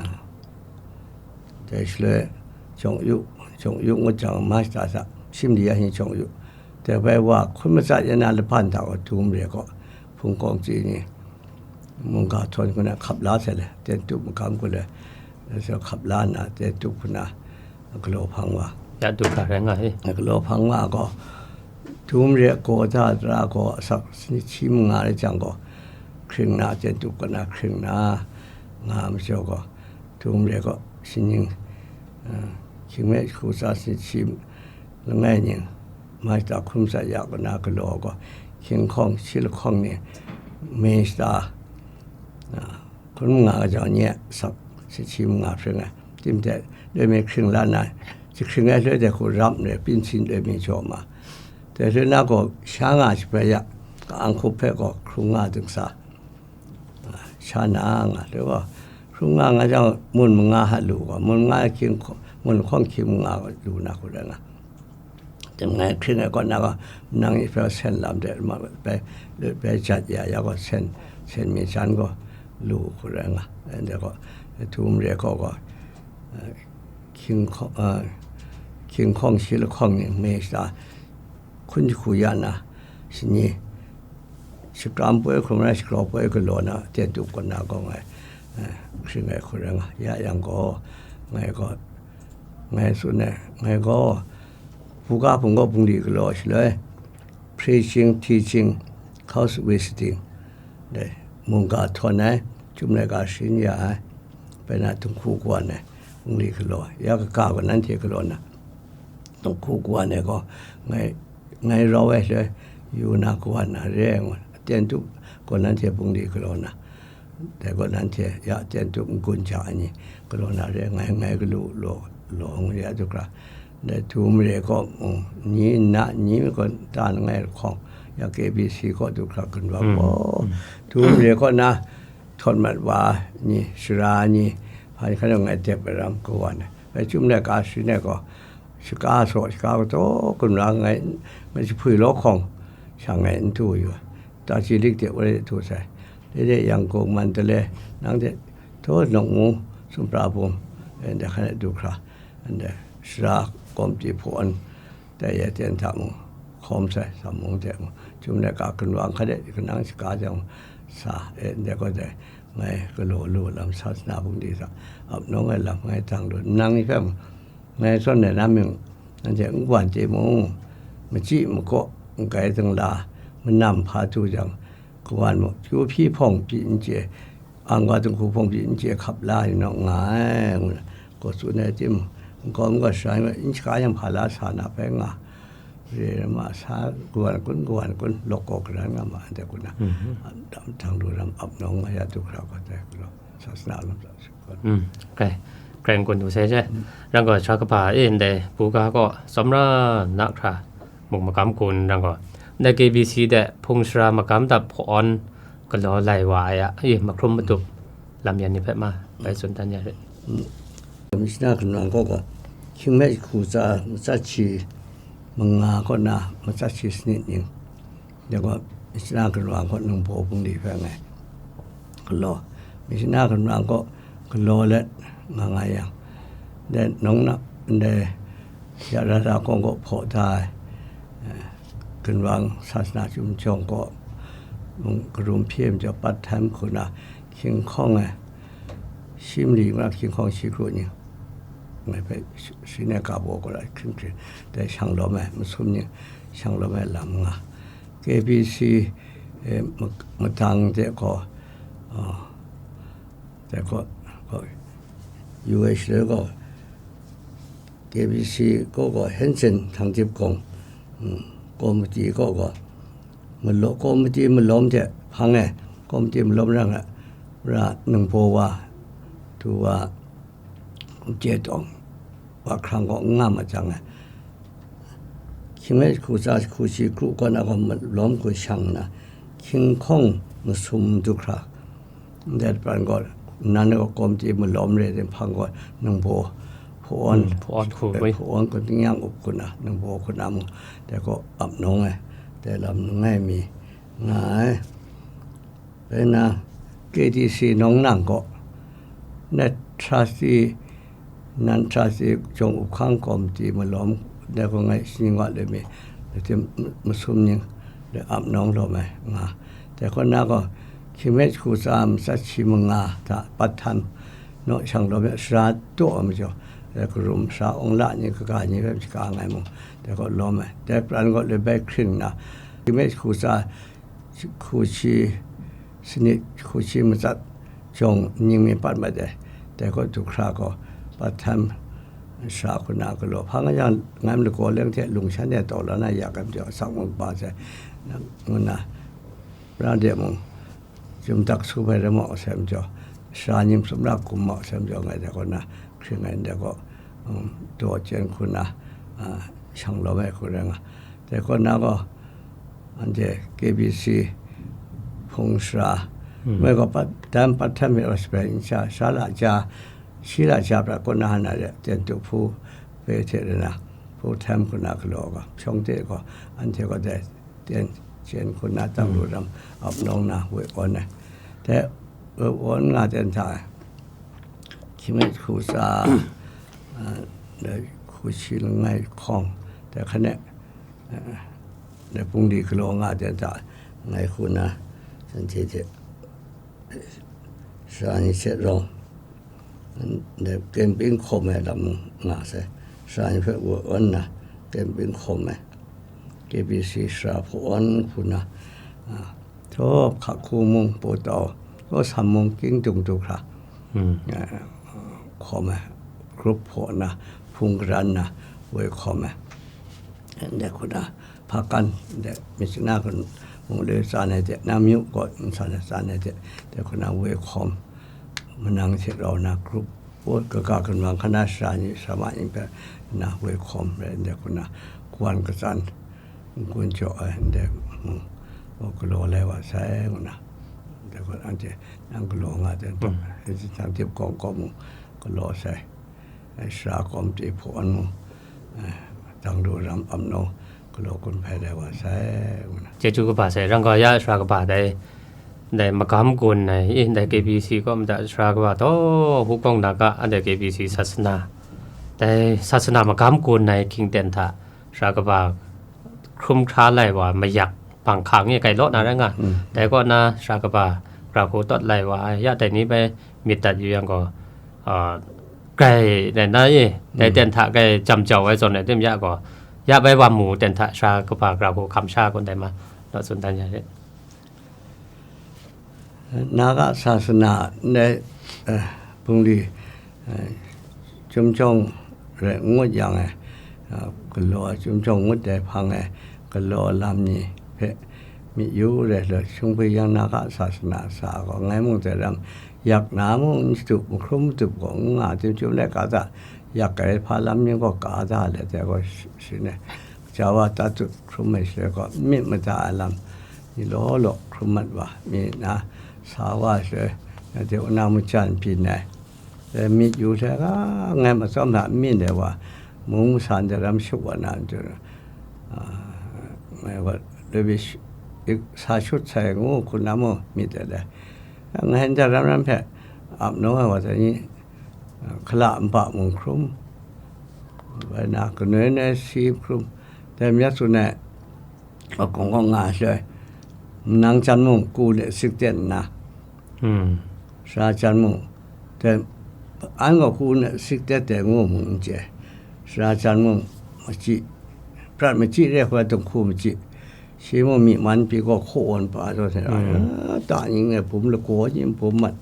dai shaloi jawng yu, jawng yu ngut jang, ma shata sa, shim di ya hni jawng yu, dai bai wa hkun matsat ya na lahpan hta gaw, tu mare gaw, hpung kawng chyi ni, mungga htawn hku na hkap la sai le, ten tup magam hku le, hkap la nna, ten tup hku na, galaw hpang wa. Ya du hkra rai nga i? Galaw hpang wa gaw, tu mare gaw da tara gaw asak sanit shi manga rai jang gaw, hkring na, ten tup kaw na hkring na, nga majaw gaw, tu mare gaw, sining, eh, hkying hte hkruza sanit shi langai ning, ma shata hkun matsat ya kaw na galaw gaw, hkying hkawng shi lahkawng ni, mi shata, ah, hkun manga ga jau nye, sak, sanit shi manga hpring ai. Tim hte loi mi hkring la nna, jahkring ai loi de hku rap nre, pinsin loi mi jaw ma. Dai loi na gaw, sha nga jahprai ya, ka-ang hkup hpe gaw hkrung nga dingsa, ah, sha na nga loi gaw, hkrung nga nga jang, mun manga hta lu gaw, mun manga hkying hkaw-, mun lahkawng hkying manga gaw lu na hku rai nga. Tim ngai hkring ai kaw na gaw, nang ni hpe sen lam de, ma, bai, bai jat ya, ya gaw sen, sen mi jan gaw lu hku rai nga. Anhte gaw, tu mare gaw gaw, eh, hkying hkaw-, eh, hkying hkawng shi lahkawng ni, mi shata hkun jahku ya na, shani, shakram poi hkrum rai, shagrau poi galaw na, ten tup kaw na gaw ngai, eh, hkring ai hku rai nga. Ya yang gaw, ngai gaw, ngai tsun ai, ngai gaw, buga hpung gaw bungli galaw shaloi, preaching, teaching, house visiting, dai mungga htawn ai, chyum laika sharin ya ai, bai na Dinghku kawan ai, bungli galaw, ya kaga gaw nanhte galaw na, Dinghku kawan ai gaw, ngai, ngai rau ai le, yu na kawan na re ai ngu, aten tup gaw nanhte bungli galaw na, dai gaw nanhte ya aten tup n-gun ja ai ni, galaw na re ai, ngai, ngai galu law, law ngu ya du hkra, dai du mare kaw mung, ni nna, ni mi gaw nta langai lahkawng, ya K B C kaw du hkra gun wa Mm. gaw, Mm. du mare kaw na, htawt mat wa ni, sara ni, hpa ni hkra ngai dep ai ram kawan ai. Bai chyum laika sharin ai gaw, shaka saw, shaka kataw gun ra ngai, ngai jahpui law hkawng, sha ngai n du yu ai. Tachi lik de wa de du sai. Dai de Yangon, Mandalay, nang de htaw Nawngmung, Sumprabum, eh, ndai hkan e du hkra, ndai sara kawmti hpawn, dai ya ten hta mung, hkawm sai, Sammung de mung, chyum laika gun wa hkra de, kanang shaka jang sa, eh, ndai gaw dai, ngai galaw lu lam sasana bungli hta, ap nawng ai lam ngai dang lu, nang ni hpe mung, ngai zawn ai na mying, nanhte n kawan chye mung, machyi makaw, n kai dingla, manam hpa du jang, kawan mung, kyu hpyi hpawng pyi n chye, angwa dinghku hpawng pyi n chye hkap la yu naw nga ai, ngu na, gaw tsun ai timung, nkau n gaw sara n shaka yang hpa la sa na bai nga, re ai ma sa, kawan kun, kawan kun, lawk kaw karan nga ma, anhte kun na, Mhm. dam htang lu ram ap nawng nga ya du hkra gaw dai galaw, sasana lam sa. Mm, kai, kai n-gun du sai she. Ran gaw, sara kaba e ndai buga gaw tsawmra na hkra muk magam gun ran gaw, ndai K B C de hpung sara magam dap hpawn galaw lai wa ai a, e, mahkrum matup lam yan ni hpe ma, bai tsun dan ya rit. Mishna Gun Wang kaw gaw, hkying me jahku tsa matsat shi manga kaw na matsat shi sanit ning, dai gaw, Mishna Gun Wang kaw ningbaw bungli hpe ngai galaw, Mishna Gun Wang kaw galaw let nga nga yang, dai nawng na, ndai ya Radha kawng kaw hpaw da ai, eh, Gun Wang sasana chyum jawng kaw, mm, karum hpye majaw, part time hku na, hkying hkawng e, shi mali ngu na hkying hkawng shi kru ning, ngai hpe shi, shi ne ga baw gaw la hkying hkring, dai shang lawm ai, masum ning shang lawm ai lam nga. K B C, eh, ma-, madang de gaw, ah, de gaw, gaw, U H de gaw, K B C kaw gaw Hensen Thang Dip Gawng, mm, komiti kaw gaw, malo-, komiti malawm hte hpang e, komiti malawm rang e, ra ningbaw wa, du wa, Jie Tawng, wa hkrang kaw n nga ma jang e, hkying me jahku tsa jahku shi kru kaw na gaw malawm hku shang nna, hkying hkawng masum du hkra, ndai pran gaw, nan gaw komiti malawm re ai hpang gaw, ningbaw hpawn, Mm, hpawn hku eh, bai. Hpawn hku tingnyang up hku na, ningbaw hku na mung, dai gaw ap nawng ai, dai lam langai mi nga ai. Bai na, K T C nawng nang gaw, net trustee, nan trustee jawng up hkang komiti malawm, dai gaw ngai shaning wa le mi, dai hte masum ning, dai ap nawng lawm ai nga. Dai gaw na gaw, hkying me jahku tsa matsat shi manga hta part time, naw shang lawm e sara daw ai majaw, dai karum sara awng la ni kaga ni hpe shaka nga ai mung, dai gaw lawm ai. Dai pran gaw le bai hkring nna, hkying me jahku tsa, jahku shi sanit, jahku shi matsat jawng ning mi pat mat ai, dai gaw du hkra gaw, part time sara hku na galaw, hpa nga yang, ngai malagaw leng hte lung shan e taw la na ya ai majaw, asak mung ba sai, ngu na, pra de mung, yum dak su bai rai mau sai majaw, sara nyim sum la kum mau sai majaw, ngai dai gaw na, hkring ai ndai gaw, um, daw chyen hku na, ah, shang lawm ai hku rai nga. Dai gaw na gaw, anhte K B C hpung sara, Hmm. mai gaw pat, dan pat htam mi respect n sha, sha la ja, shi la ja prat kaw na hana de, ten tu hpu, pe hte de na, hpu htam hku na galaw ga, hpyawng de gaw, anhte gaw dai, ten, chen hku na tang lu ram, ap nawng na, we awn ai. Dai, we awn nga ten hta, hkying me jahku tsa, ah, dai hku shi langai hkawng, dai hkan e, eh, dai bungli galaw nga ten hta, ngai hku na, shanhte hte, sara ni hte rawng, dai camping hkawm ai lam nga sai, sara ni hpe wa awn na, camping hkawm ai, K B C sara hpawn hku na, ah, Thaw, hka hku mung, pu tau, o sam mung, king dung du hkra, hmm, eh, hkawm ai, group hpaw nna, hpung garan nna, woi hkawm ai. Ndai hku na, hpa kan, ndai myit chana kan mung le tsan ai de, na myu kaw ntsan ai tsan ai de, ndai hku na woi hkawm, manang hte rau na group, o, kaga kanmang hkana sara ni, sara ma ni hpe na woi hkawm rai, ndai hku na, kawan katsan, n-gun jaw ai ndai mung, o, galaw lai wa sai, ngu na, ndai gaw anhte nang galaw nga ten, mm, hpang, hpang dip kawng kawng mung galaw sai, ai, sara kawm hte hpaw an mung, ai, dang lu ram am nau galaw gun hpai lai wa sai, ngu na. Chyeju kaba sai, rang ga ya sara kaba dai, dai magam gun ai, i, dai K B C kaw mada sara kaba taw, Hukawng Naga, a dai K B C sasana, dai sasana magam gun ai hkying ten hta, sara kaba hkrum hkra lai wa mayak, bang hkang e kai law na rai nga. Mm. Dai kaw na, sara kaba, gara hku tawt lai wa ai, ya dai ni bai myit dat yu yang gaw, a, grai dai na e, dai, mm, ten hta grai jam jau ai zawn ai tim ya gaw, ya bai wa mu ten hta sara kaba gara hku hkam sha kun dai ma, naw tsun dan ya re. Naga sasana ndai, eh, bungli, eh, chyum jawng rai ngut yang e, eh, galaw ai chyum jawng ngut ai hpang e, galaw lam ni hpe myit yu rai law, Hkungwi yang Naga sasana sa gaw, ngai mung dai ram, yak na mung n shatup, mahkrum matup gaw n nga, chyum chyum laika hta yak ai hpa lam ni gaw ka da let ai gaw, shi-, shi ne. Gaja wa tatut hkrum ai shaloi gaw, n myit mada ai lam ni law law hkrum mat wa, mi na sa wa ai shaloi, nanhte wunang majan byin ai. E, myit yu hte ga ngai matsawm hta n myit ai wa, mung masan de ram shut wa na, n, a, ngai wa, loi bai sh-, ik, sa shut sai ngu hku na mung myit ai dai. Ngai ndai ram ram hpe ap nau ai wa tai ni, a, hkala npa mung hkrum, bai na, kanoi noi si hkrum, dai myat tsun ai, a, kawng kawng nga ai shaloi, manang jan mung ku de sik ten nna, hmm, sara jan mung, dai, an gaw ku de sik ten dai ngu mung n chye, sara jan mung machyi, prat machyi re hkoi, dinghku machyi, shi mung myi man pyi gaw hkaw awn pa taw hte, hmm, a, ta ni ngai bum lagaw ni bum mat,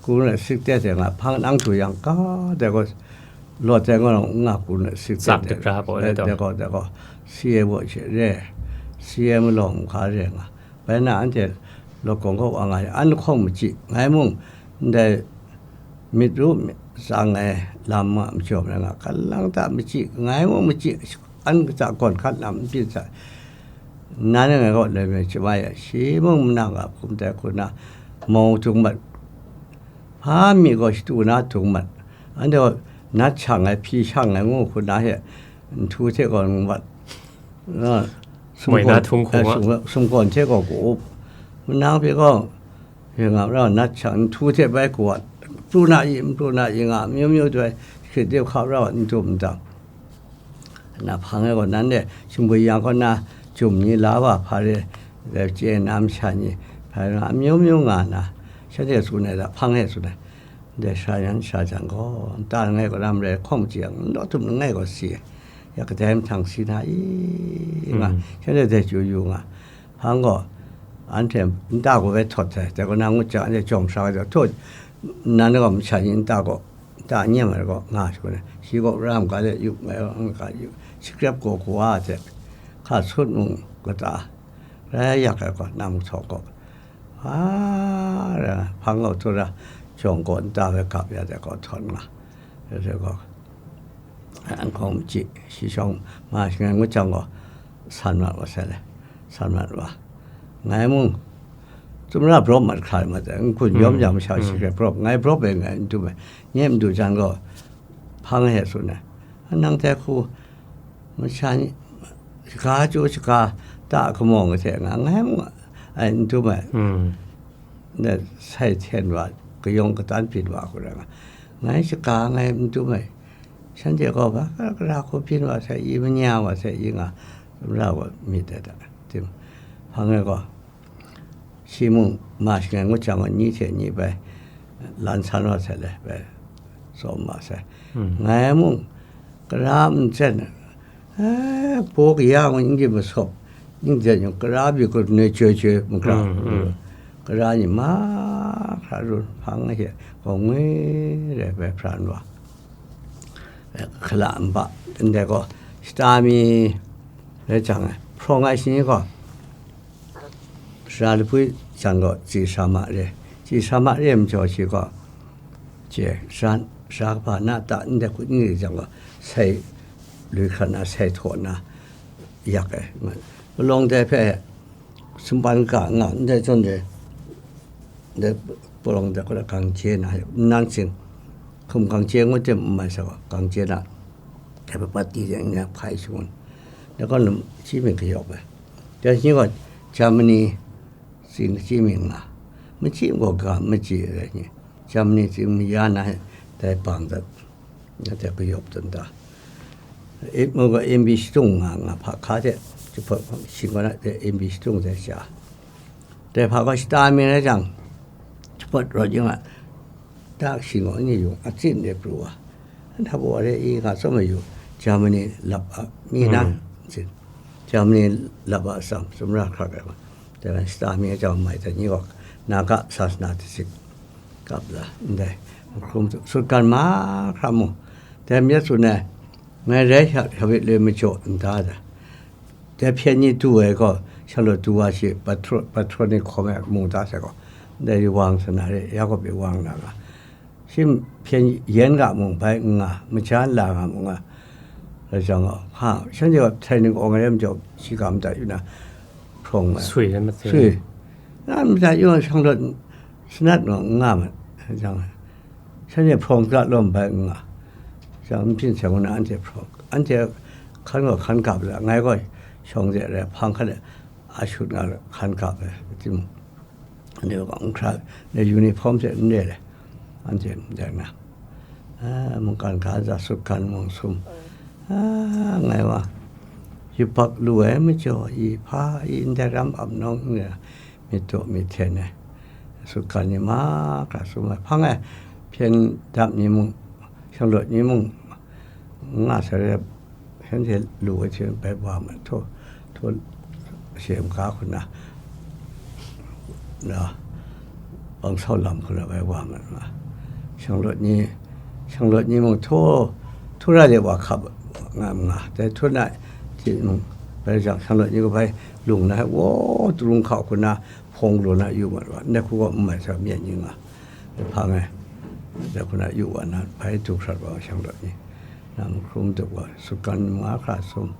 ku na sik teng teng a hpang nang du yang ga, dai gaw, lawt ai gaw nga ku na sik teng teng, tsap dikra gaw, dai, dai gaw, dai gaw, si ai baw she re, si ai malawng hka re nga, bai na anhte lawt kawng kaw wa nga, an lahkawng machyi, ngai mung ndai myit ru myit tsang ai lam a majaw rai nga, hkalang ta machyi, ngai mung machyi, an kata gawn hkat lam n byin sai. Nan e ngai kaw loi me chyamai ai, shi mung manang a hkum tai hku na, mau dung mat, hpa mi gaw shatu na dung mat, anhte gaw nat shang ai, hpyi shang ai ngu hku na he, nhtu hte gaw ngu mat, a, moi na sumgawn, htung hkung a, a, sum-, sumgawn hte gaw ku up, manang pyi gaw, Hpe nga rau nat shang, nhtu hte bai ku ai, pru na i, n pru na i nga, amyu myu doi, hkrit de hkap rau n dum n dang. Na hpang e gaw, nan de, Hkungwi yang kaw na, jum ni la wa hpa re, dai chye na masha ni, hpa re nga, amyu myu nga na, shanhte tsun ai da, hpang e tsun ai. Dai sara yan sara jan gaw, nta langai gaw lam rai hkawng chye yang, n daw tum langai gaw si ai. Ya kadai mahtang si na i nga, mm, shanhte dai chyu yu nga. Hpang gaw, anhte nta gaw bai htawt sai, dai gaw na ngut jang, anhte jawm sara ai, htaw, nan gaw masha ni nta gaw, nta n yem ai gaw, nga shangun ai, shi gaw ram ga de yup, ngai gaw n ga yup, shi grep gaw kawa hte, hka sut mung kata, rai yak ai gaw, nam htawk gaw, a, rai, hpang gaw htura, jawng gaw nta bai gap ya de gaw, htawt nga, rai gaw, An hkawng machyi, shi shawng ma shangai ngut jang gaw, san mat wa sai le, san mat wa. Ngai mung, tsumra brawp mat hkra mat ai, n-gun yawm jang masha shi hkrai brawp, ngai brawp ai ngai n dum ai, nye n du jan gaw, hpang e tsun ai. Nang dai hku, masha ni, shaga chyu shaga ta kamawng ai hte nga, ngai mung ai n dum ai. Dai sai hten wa, kayawng katan byin wa hku rai nga, ngai shaga ngai n dum ai. Shanhte gaw, ba, gara hku byin wa sai i, manya wa sai i nga, sumra gaw myit ai da, tim, hpang e gaw, shi mung ma shangai ngut jang gaw, ni hte ni bai lan san wa sai le, bai tsawm wa sai. Ngai mung, gara n tsen, eh, baw kaya ngu n gyi masawp, Ning de yung, kara bi ku ne choi choi, mukra. Mm, mm. Kara ni mahkra run hpang he, kong ngwi re bai pran wa. Kala mba, ndai gaw, shata mi, rai jang, hprawng ai shi ni gaw, sara lapwi jan gaw, tsi sara ma re. Tsi sara ma re majaw shi gaw, je, sara, sara kaba na ta, ndai hku ni jang gaw, sai, lui hkran na, sai htaw na, yak ai. Palawng dai hpe, sumpan ga nga, ndai zawn de, ndai palawng dai hku da gang je na, nnan sing, hkum gang je ngut tim n mai sa gaw, gang je na, dai hpe pat di de, n hpai shangun. Dai gaw, lam, chyi mi kayawp ai. Dai shi gaw, Germany, tsi, machyi mi nga, machyi gaw ga machyi ai ni, Germany tsi maya na, dai bang dat, na dai kayawp dan da. E, mu ga M B shadung nga, nga hpa hka de, jahpawt shi gaw na de M B shadung de sha. Dai hpa gaw shata mi na jang, jahpawt rawt yung a, da shi gaw ni yung, a tsin de pru wa. Nta baw re i nga tsawm mayu, Germany lap a, mi na, Mm. tsin. Germany lap a sam, sumra hkrak ai ma. Dai wan shata mi a jau mai dai ni gaw, Naga sasana de sik kap la, ndai, hkrum tu, sutgan mahkra mu. Dai myit tsun ai, ngai rai hya, hya wit le majaw nta da. Dai hpyen ni du ai gaw, Charlotte du wa shi, patro-, patronic hkawm ai mung da sai gaw, ndai wang sana re, Yakob e wang na ga. Shim hpyen yen ga mung bai n nga, majan la nga mung nga. Rai jang gaw, ha, shanhte gaw training awng ai majaw, shi ga madat yu na, hprawng ai. Sui ai matse. Sui. Na madat yu na, Charlotte sanat naw n nga mat. Rai jang, shanhte hprawng ga lawm bai n nga. Jang, n byin sai ngu na, anhte hprawng. Anhte hkan gaw hkan gap la, ngai gaw shawng de rai, hpang hkan de, a shut nga hkan gap ai, timung. Anhte gaw n hkra, ne uniform hte n re le, anhte ndai na, a, mungkan ga za sutgan mung sum, a, ngai wa, yubak lu ai majaw, i hpa, i ndai ram ap nawng n re, myit daw myit hten ai, sutgan ni mahkra sum ai, hpang ai, hpyen dap ni mung, Charlotte ni mung, nga sai re, shanhte lu ai hte bai wa ma, htaw, htaw, shem ga hku na, na, bang sau lam hku na bai wa ma, ma. Charlotte ni, Charlotte ni mung htaw, htaw ra de wa hkap nga, nga. Dai htaw na, ti mung, bai jang Charlotte ni gaw bai lung na, wo, turung hkau hku na, hpawng lu na yu ma wa, ndai hku gaw n mai sa myit ni nga. Hpang ai, dai hku na yu wa na, bai du hkrat wa Charlotte ni. Na mahkrum duk wa, sutgan mahkra sum,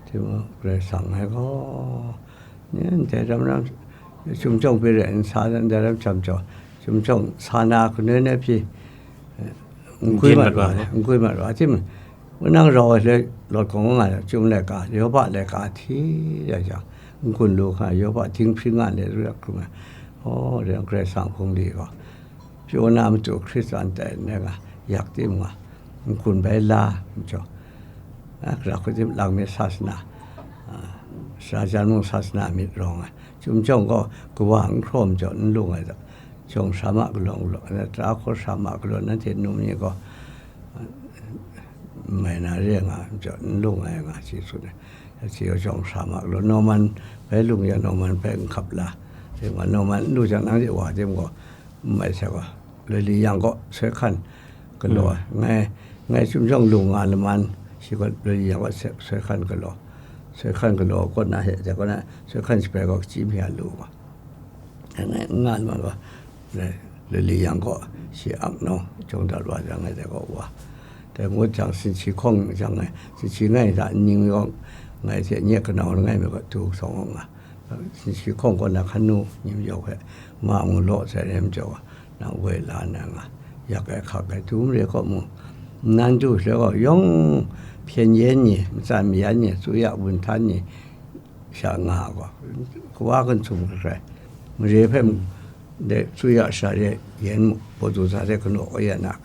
Timung Karai Kasang ngai gaw, ni ndai ram ram, Chyum Jawng pyi re, n sa ndai ram chyam jaw, Chyum Jawng sa na kanu na pyi, eh, n gwi mat wa, n gwi mat wa, tim, wunang rau ai le, lawt kawng nga, Chyum laika, Yawba laika hti ya jang, n gun lu hkra, Yawba dinghpring nga le, ru yak hkrum ai, oh, rai Karai Kasang hpung li gaw, pyaw na matu Hkristan tai n rai nga, yak tim nga, n gun bai la, n jaw, a, kara hku tim lang myit sasana, a, sara jan mung sasana myit rawng ai. Chyum Jawng gaw kawa n hkraw majaw n lung ai da. Jawng hkra ma galaw galaw, na tara hkaw hkra ma galaw, nanhte num ni gaw, a, n mai na re nga, majaw n lung ai nga, shi tsun ai. Shi gaw jawng hkra ma galaw, Norman bai lung ya, Norman bai n hkap la. Dai wa Norman n lu jang, nanhte wa tim gaw, n mai sai gaw, Loi Li Yang kaw soi hkan galaw ai. Mm. Ngai, ngai Chyum Jawng lung nga laman, shi gaw Loi Li Yang kaw soi, soi hkan galaw. Soi hkan galaw kaw na he, dai kaw na, soi hkan shabai gaw kachyi mi a lu gaw. Ngai, ngai n nga laman gaw, Loi, Loi Li Yang kaw shi ap nau, jawng dat wa jang ngai dai kaw wa. Dai ngut jang, sinchi hkawng jang ngai, sinchi ngai hta nning yawng, ngai hte nye kanau langai mi gaw du sawng nga. Sinchi hkawng kaw na hkan nu, nyim yawng hpe, ma mung law sai nem jaw, nang woi la na nga, yak ai hkak ai, dum re kaw mung, nnan du shaloi gaw, yawng hpyen yen ni, matsan mayan ni, tsuya wun htan ni, sha nga gaw, kawa kan sum hkrai, mare hpe, mm, de tsuya sha de yen mu, pawt du sa de kanaw kau ya na,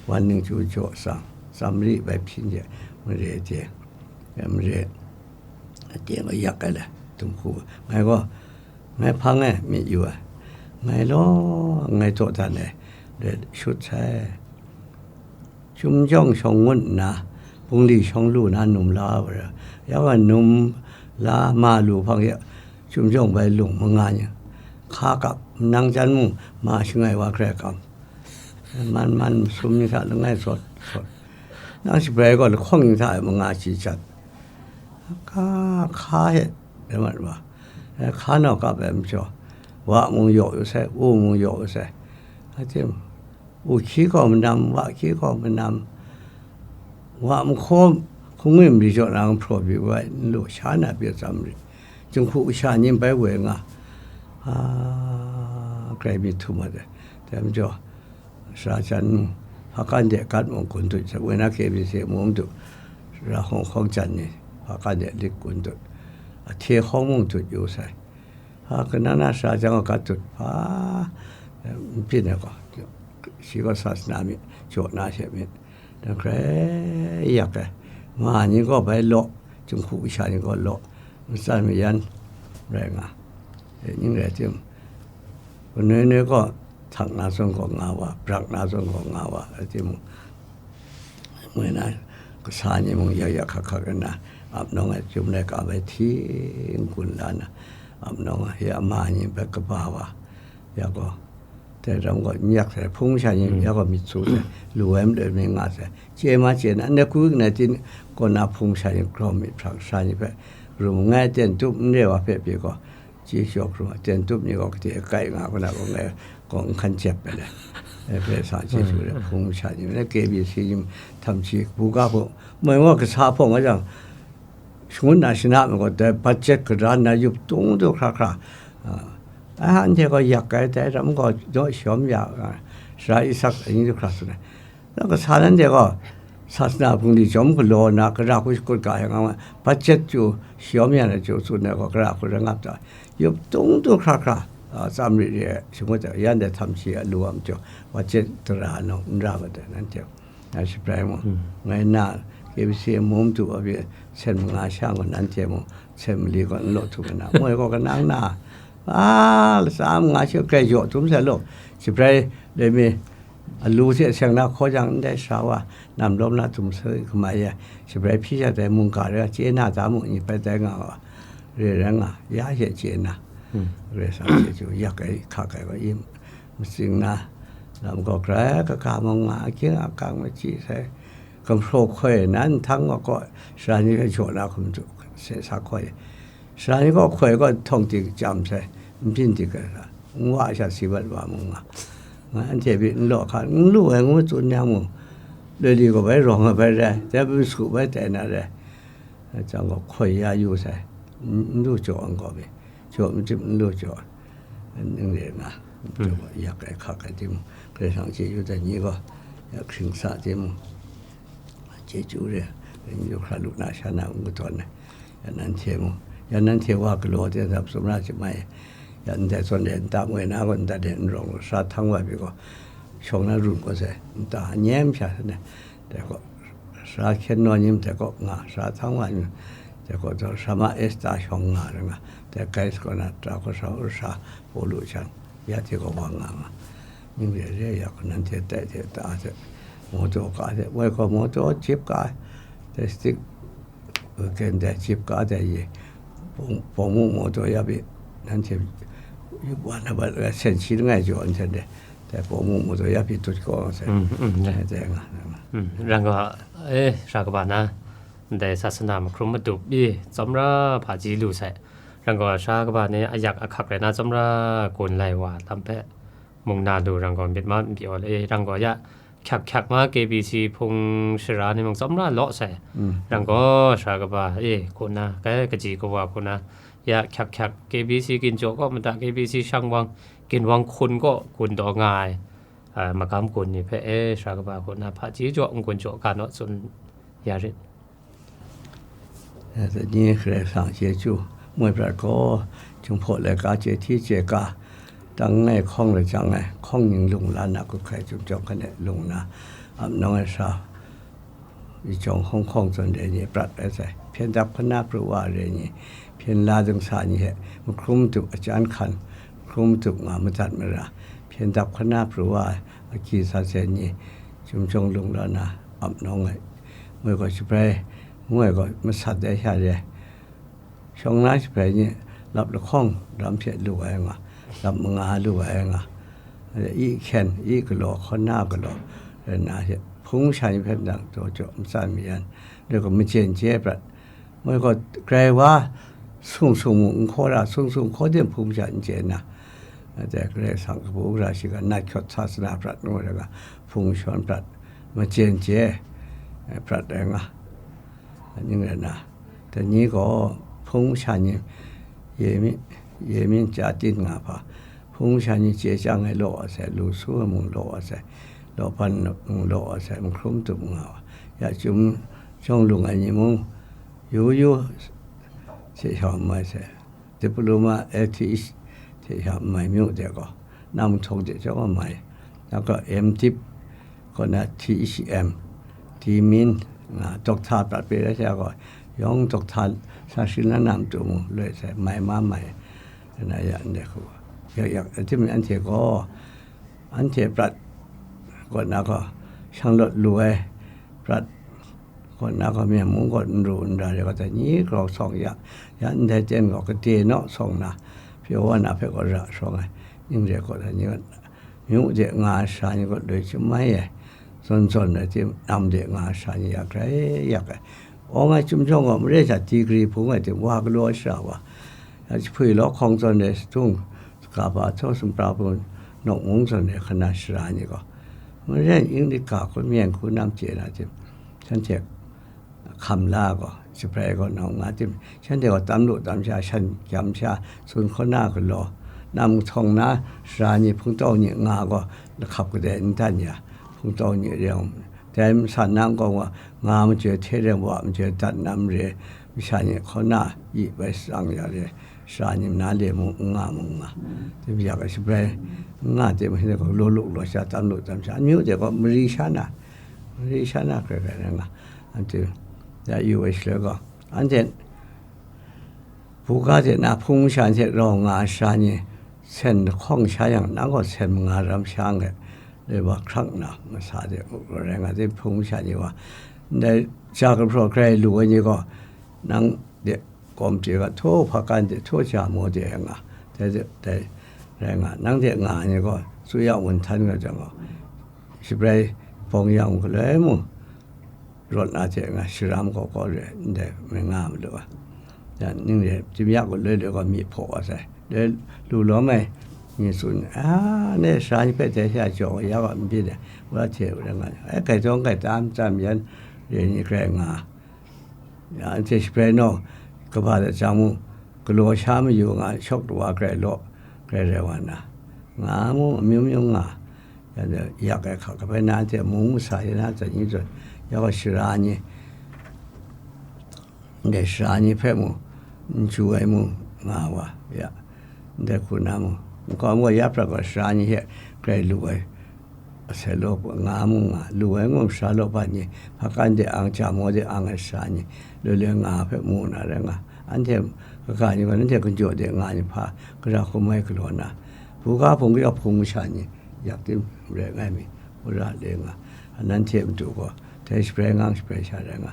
wan ning chyu jaw tsang, tsam mali bai hpyin de, mare de, mare, Aten gaw yak ai le, dum hku, ngai gaw, ngai hpang e myit yu ai, ngai law, ngai dawdan ai, let shut sai. Chyum jawng shawng ngut nna, bungli shawng lu na num la wa ra, ya wa num, La ma lu hpang ya, Chyum jawng bai lung manga ni, hka kap, nang jan mung ma shangai wa hkrai kam, man man masum ni hta langai sawt sawt, nang shabrai gaw lahkawng ni hta e manga chyi jat, hka, hka he, rai mat wa, hka nau kap ai majaw, wa mung yaw yu sai, u mung yaw yu sai, a tim, u hkyi gaw manam, wa hkyi gaw manam, wa mahkaw hkungwi mali jaw na hpraw pyi wa, n lu sha na pyi tsam rit, jinghku kasha ni bai woi nga, a, grai myit htum mat ai, dai majaw, sara jan mung, hpa kan de gat mung gun dut sai, woi na K B C mung dut, sara hkawng hkawng jan ni, hpa kan de lit gun dut, ahte hkawng mung dut yu sai, hpa kanang na sara jan gaw gat dut, hpa, n byin ai gaw, shi gaw sasana myit, jaw na she myit, dan hkrai yak ai, ma ni gaw bai law, jinghku kasha ni gaw law, matsan mayan rai nga, e, ning rai tim, kanoi noi gaw, htak na zawn gaw nga wa, brak na zawn gaw nga wa, rai timung, moi na, kasa ni mung yak yak hkak hkak nna, ap nawng ai chyum laika bai hti n-gun la nna, ap nawng ai, ya ama ni bai kaba wa, ya gaw, dai ram gaw n yak sai, hpung masha ni ya gaw myit su sai, lu ai maloi mi nga sai, chye ma chye na, ndai ku na tin kaw na hpung masha ni grau myit hprak sha ni hpe, rum ngai ten tup n re wa hpe pyi gaw, chye shawk hkrum a, ten tup ni gaw kade kai nga, kaw na gaw ngai gaw n hkan jep ai le, e, Karai Kasang chyeju re, hpung masha ni, K B C ni, htam shi, buga hpung, moi gaw kasa hpawng a jang, shangun na shana ma gaw, dai budget gara na yup tung du hkra hkra, a, ai, anhte gaw yak ai, dai ram gaw, daw shawm ya, a, sara Isak ayin du hkra tsun ai. Nang kasa nanhte gaw, sasana bungli chyawm galaw na, gara hku shakut ga yang, budget chyu shayawm ya na chyu tsun ai gaw, gara hku rai ngap ta, yup tung du hkra hkra, a, tsam rit rit ai, shangut ai, yan dai htam shi a lu a majaw, budget tara nau n ra mat ai, nanhte, a, shabrai mung, ngai na, K B C mung matu a pyi, sen manga sha gaw nanhte mung, sen mali gaw n law htum ai na, moi gaw kanang na, a, latsa manga shi grai jaw htum sai law, shabrai loi mi, alu hte seng na hkaw jang, ndai sara wa, nam lawm na htum sai kamai ya, shabrai hpyi sha dai mungga re, chye na da mu ni bai tai nga wa, re rai nga, ya she chye na, Karai Kasang chyeju yak ai, hkak ai wa, i matsing na, lam gaw grai kaga mung nga, akying akang machyi sai, gumhpraw hkoi nan nhtang wa kaw, sara ni hpe jaw na hkum du, se sa hkoi, sara ni gaw hkoi gaw htawng tik chyam sai, n byin tik ai sa, n wa sha si mat wa mung nga, nga, anhte pyi n law hkan, n lu ai ngu tsun yang mung, loi li gaw bai rawng ai bai rai, dai bai su bai tai na rai, jang gaw hkoi ya yu sai, n, n lu jaw ai gaw pyi, jaw n jip n lu jaw, ning re nga, jaw gaw yak ai hkak ai timung, Karai Kasang chyeju dai ni gaw, ya hkring sa timung, chyeju re, ning hkra lu na sha na n katawn ai, ya nanhte mung, ya nanhte wa galaw de dap sumra chyamai, ya ndai zawn de nta moi na gaw nta de n rawng lu, sara htang wa pyi gaw, shawng na run gaw sai, nta anyem sha sai na, dai gaw, sara hkyen naw ni dai gaw nga, sara htang wa ni dai gaw, daw sara ma Esta shawng nga rai nga, dai Gais kaw na, tara kaw sara, sara Pawlu shan, ya hte gaw wa nga nga, ning re re ya gaw, nanhte tai hte ta hte, mawtaw ka hte, woi gaw mawtaw jip ka, dai stick, Weekend dai jip ka dai ye, bawng, bawng mung mawtaw ya pyi, nanhte yup wa na bat, sen shi langai jaw nhteng de, dai bawng mung mawtaw ya pyi tut kau sai. Mm, mm, dai. Dai, dai nga, dai nga. Mm, ran gaw, e, sara kaba na, ndai sasana mahkrum madup i, tsawmra hpaji lu sai. Ran gaw, sara kaba ni ayak ahkak rai na tsawmra gun lai wa lam hpe, mung na lu ran gaw myit ma n pyaw le, e, ran gaw ya, hkyak hkyak ma K B C hpung sara ni mung tsawmra law sai. Mm. Ran gaw, sara kaba, e, hku na, kai kaji kawa hku na, ya hkyak hkyak K B C ginjaw kaw mada, K B C shang wang, ginwang hkun kaw gun taw nga ai, a, magam gun ni hpe, e, sara kaba hku na, hpaji jaw n-gun jaw ga naw tsun ya rit. Dai ni Karai Kasang chyeju moi prat gaw, Jinghpaw laika chye hti chye ka, dang ai hkawng lajang ai hkawng ning lung la na, hkut hkai chyum jawng hkan e lung na, ap nawng ai sara, yi jawng hkawng hkawng zawn re ni prat ai sai, hpyen dap hkana pru wa re ni, hpyen la dingsa ni hte mahkrum matup achyan hkan, mahkrum matup nga madat mara, hpyen dap hkana pru wa ai agyi sa sen ni, chyum jawng lung la na, ap nawng ai, moi gaw shabrai, moi gaw masat ai sha re, Shawng na jahprai ni lap lahkawng ram hte lu ai nga, lap manga lu ai nga, i hkyen, i galaw, hkawn na galaw, rai nna hte hpung masha ni hpe mung taw jaw matsan mayan, rai gaw, majen chye prat. Moi gaw, grai wa, sung sung mung n hkaw ra, sung sung hkaw de hpung masha n chye nna, dai Karai Kasang kabu gara shiga nat hkyawt sa sa na prat ngu rai nga, hpung shawn prat, majen chye, eh, prat rai nga. Ning rai nna, dai ni gaw hpung masha ni ye mi, ye mi chya tin nga hpa, hpung masha ni chye chyang ai law wa sai, lu su ai mung law wa sai, law ban mung law wa sai, mahkrum tup nga wa, ya chyum jawng lung ai ni mung, yu yu hte hkau n mai sai, diploma, L T H hte hkau n mai myu de gaw, nang htawng de chyawm a mai, nang gaw M Div, kaw na T H M, T Min, nga, doctor prat pe rai sha gaw, yawng doctor sa shing na nam tu mu, loi sai, mai ma mai, na ya ndai hku. Yak yak, tim anhte gaw, anhte prat, kaw na gaw, shanglawt lu ai, prat, kaw na gaw, myen mung gaw n ru n ra re gaw, dai ni grau sawng ya, ya ndai ten gaw, gade naw sawng na, pyaw wa na hpe gaw ra shawng ai, ning re gaw, dai ni gaw, myu de nga ai sara ni gaw loi chyum mai ai, zawn zawn ai tim, nam de nga ai sara ni ya grai yak ai. Awng ai chyum jawng gaw, mare sha degree hpung ai tim, wa galaw ai sara wa, ya jahpui law hkawng zawn ai, sahtung, ga ba htaw, sumhpra hpung, nawk mung zawn ai hkana sara ni gaw, maren English ga hku, myen hku nam chye na tim, shanhte hkam la gaw, jahprai gaw nau nga tim, shanhte gaw tam lu tam sha, shan gyam sha, tsun hkaw na galaw, nam htawng na sara ni hpungtau ni nga gaw, lahkap kadai n dan ya, hpungtau ni re ai, dai masa nang gaw nga, nga majoi hte reng wa majoi dat na mare, masha ni hkaw na yi bai satsang ya re, sara ni na le mung n nga mung nga, tim yak ai jahprai n nga tim, shanhte gaw law lu law sha, tam lu tam sha, amyu de gaw mari sha na, mari sha na hkrai hkrai rai nga, anhte ya yu ai shaloi gaw, anhte buga de na hpung masha hte rau nga ai sara ni, sen lahkawng sha yang, nang gaw sen manga ram sha n gai, loi wa hkrak nna, masa de rai nga, dai hpung masha ni wa, ndai ja gumhpraw grai lu ai ni gaw, nang de kawm chye ga, htaw hpakan de, htaw ja maw de nga, dai, dai, dai rai nga, nang de nga ai ni gaw, tsu ya wun htan nga jang gaw, jahprai bawng yang galoi mung, rawt na hte nga, sharam gaw gaw re, ndai mai nga malu ai. Jan ning re, tim yak gaw loi loi gaw myi hpaw wa sai. Loi lu lawm ai, ni tsun, a, ne sara ni hpe dai sha jaw ya gaw n byin ai, wa hte rai nga, ai, gaitawng gaita matsan mayan, re ni grai nga. Ya, anhte jahprai naw, kaba da jang mung, galaw sha mayu nga, shawk dawa grai law, grai rai wa nna, nga mung, amyu myu nga, ya, yak ai hka, kabai na anhte mung masa ya na, tsa ni zawn, ya gaw sara ni, ndai sara ni hpe mung, n chyu ai mung, nga wa, ya, ndai hku na mung, nkau gaw ya prat gaw, sara ni hte grai lu ai, asai law nga mung nga, lu ai mung sara law ban ni, hpakan de ang, ja maw de ang ai sara ni, loi loi nga hpe mu na rai nga, anhte kaga ni gaw, nanhte hkum jaw de nga ni hpa, gara hkum ai galaw na, buga hpung kayawp hpung masha ni, yak tim rai ngai mi, wora le nga, nanhte matu gaw, dai jahprai ngang jahprai sha rai nga,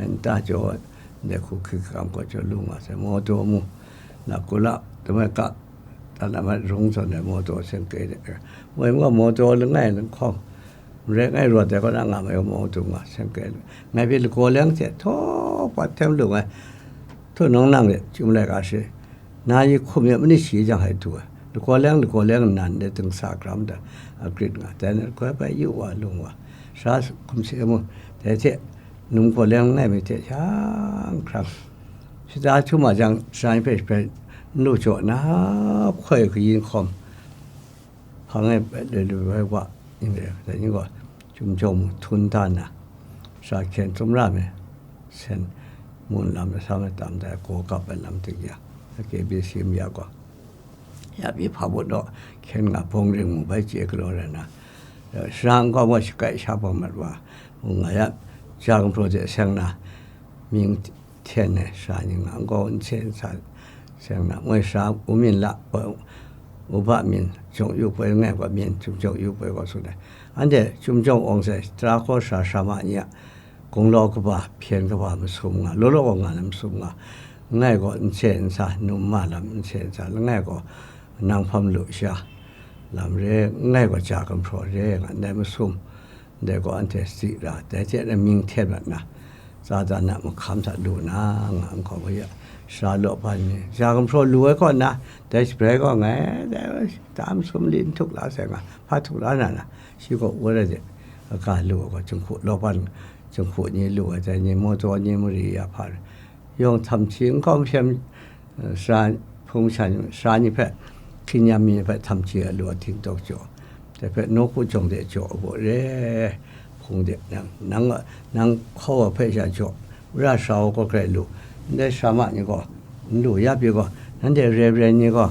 nta jaw, ndai hku hkrit hkam gaw jaw lu nga sai, mawtaw mu, na kula, damai ka, Tan a mat rung zawn ai mawtaw seng kei de, moi gaw mawtaw langai langhkawng, marai ngai rawt ai kaw na nga mai gaw mawtaw nga seng kei de, ngai pyi lagaw leng hte htaw pat htem lu ai, htaw nawng nang de, chyum laika shi, na yi hkum ya manit shi jang hai du ai, lagaw leng lagaw leng nnan de dingsa hkram da, a grit nga, dai na lagaw bai yu wa lung wa, sara hkum se mu, dai hte num gaw leng langai mi hte shang hkrang. Shata htum a jang, sara ni hpe hpe n lu jaw na, hkoi kayin hkawm, hpang e bai loi loi bai wa, ning rai, dai ni gaw, chyum jawng mung htum da nna, sara hkyen tsun ra me, sen mun lam lasam e tam dai, gaw gap ai lam ting ya, K B C mi ya gaw, ya pyi hpa but law, hkyen nga bawng ring mu bai chye galaw rai nna, sara nkau gaw shakai sha bawng mat wa, mu nga ya, ja gumhpraw de seng na, mying hten ai sara ni nga, nkau nsen sa seng na, moi sara u min la, u ba min, jawng yu poi ngai gaw min, chyum jawng yu poi gaw tsun ai. Anhte chyum jawng awng sai, tara hkaw sara sara ma ni a, gunglau kaba, hpyen kaba masum nga, law law gaw nga na masum nga, Langai gaw nse nsa, num ma lam nse nsa, langai gaw nang hpam lu sha lam re, langai gaw ja gumhpraw re nga, ndai masum, ndai gaw anhte sadi ra, dai hte na mying hten mat na, Satan a mahkam hta lu na, nga nkau ga ya, sara law ban mi, ja gumhpraw lu ai kaw na, dai shabrai gaw ngai, dai ta masum li n htuk la sai nga, hpa htuk la na na, shi gaw woi rai de, ga lu ai gaw, jinghku law ban, jinghku ni lu ai, dai ni, mawtaw ni mari ya hpa rai, yawng htam hti nkau hpyen, eh, sara, hpung shan, sara ni hpe, hkingyan mi ni hpe htam hti a lu a ting tawk jaw, dai hpe nawku jawng de jaw a baw re, hpung de nang, nang, nang hkaw ai hpe sha jaw, wora sara wa gaw grai lu, ndai sara ma ni gaw, n lu ya pyi gaw, nanhte re re ni gaw,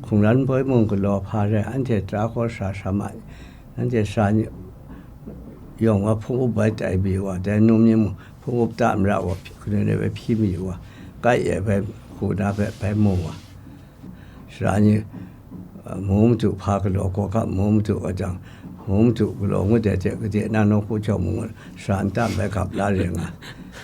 hkungran boi mung galaw hpa rai, anhte tara hkaw sara sara ma, nanhte sara ni yawng wa hpung up bai tai mi wa, dai num ni mung hpung up ta mara wa, hpyi, kanu ni hpe hpyi mi wa, kai e bai, hku na hpe bai mu wa, sara ni, a, mu madu hpa galaw, gaw ga mu madu wa jang, mu madu galaw ngut ai hte, gade na nawku jawng mung, sara nta bai gap la re nga.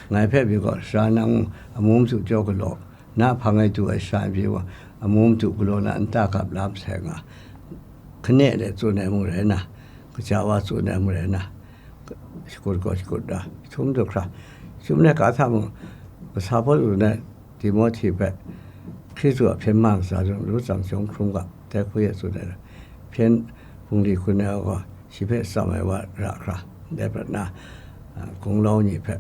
Ngai hpe pyi gaw, sara nang amu madu jaw galaw, na hpang e du ai sara pyi wa, amu madu galaw na nta gap la masai nga. Hkane de tsun ai mung rai na, kaja wa tsun ai mung rai na, shakut gaw shakut da, jahtum du hkra, jahtum nai ga hta mung, kasa Pawlu na Timohti hpe, Hkristu a hpyen ma ntsa zawn, ru tsang chyawm hkrum ga, dai hku e tsun ai, hpyen bungli hkun ai gaw, shi hpe tsam ai wa ra hkra, dai prat na, a, gunglau ni hpe,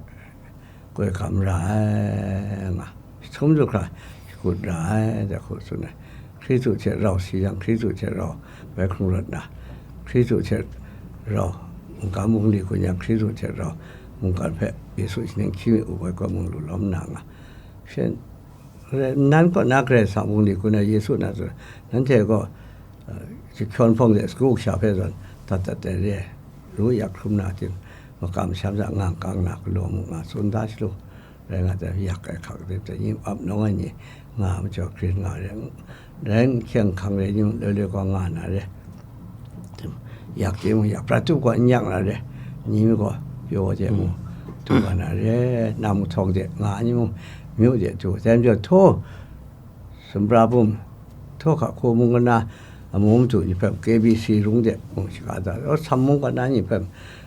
koi gam ra ai nga, jahtum du hkra, shakut ra ai, dai hku tsun ai. Hkristu hte rau si yang, Hkristu hte rau bai hkrung rawt na, Hkristu hte rau mungkan bungli hkun yang, Hkristu hte rau mungkan hpe Yesu shaning hkyi mi u bai gaw mung lu lawm na nga. Hpyen, nan kaw na Karai Kasang bungli hkun ai Yesu na zawn, nanhte gaw, eh, jahkyawn hpawng de sagu kasha hpe zawn, dat dat ai re, ru yak hkrum na ting, makam masham hta nga kang na galaw mu nga, tsun da shalu, rai nga jang, yak ai hkak dip dai ni, ap nawng ai ni nga ai majaw, grin nga ai re, rai n hkyeng hkang re ni, loi loi gaw nga na re. Yak de mung, yak prat tup gaw n yak na re, ni mi gaw pyaw de mung, du nga na re, nang mahtawng de nga ai ni mung, myu de du, dai majaw, htaw, sumra bum, htaw hka hku mung kana, amu madu ni hpe, K B C rung de mung shaga da, aw, sam mung kana ni hpe,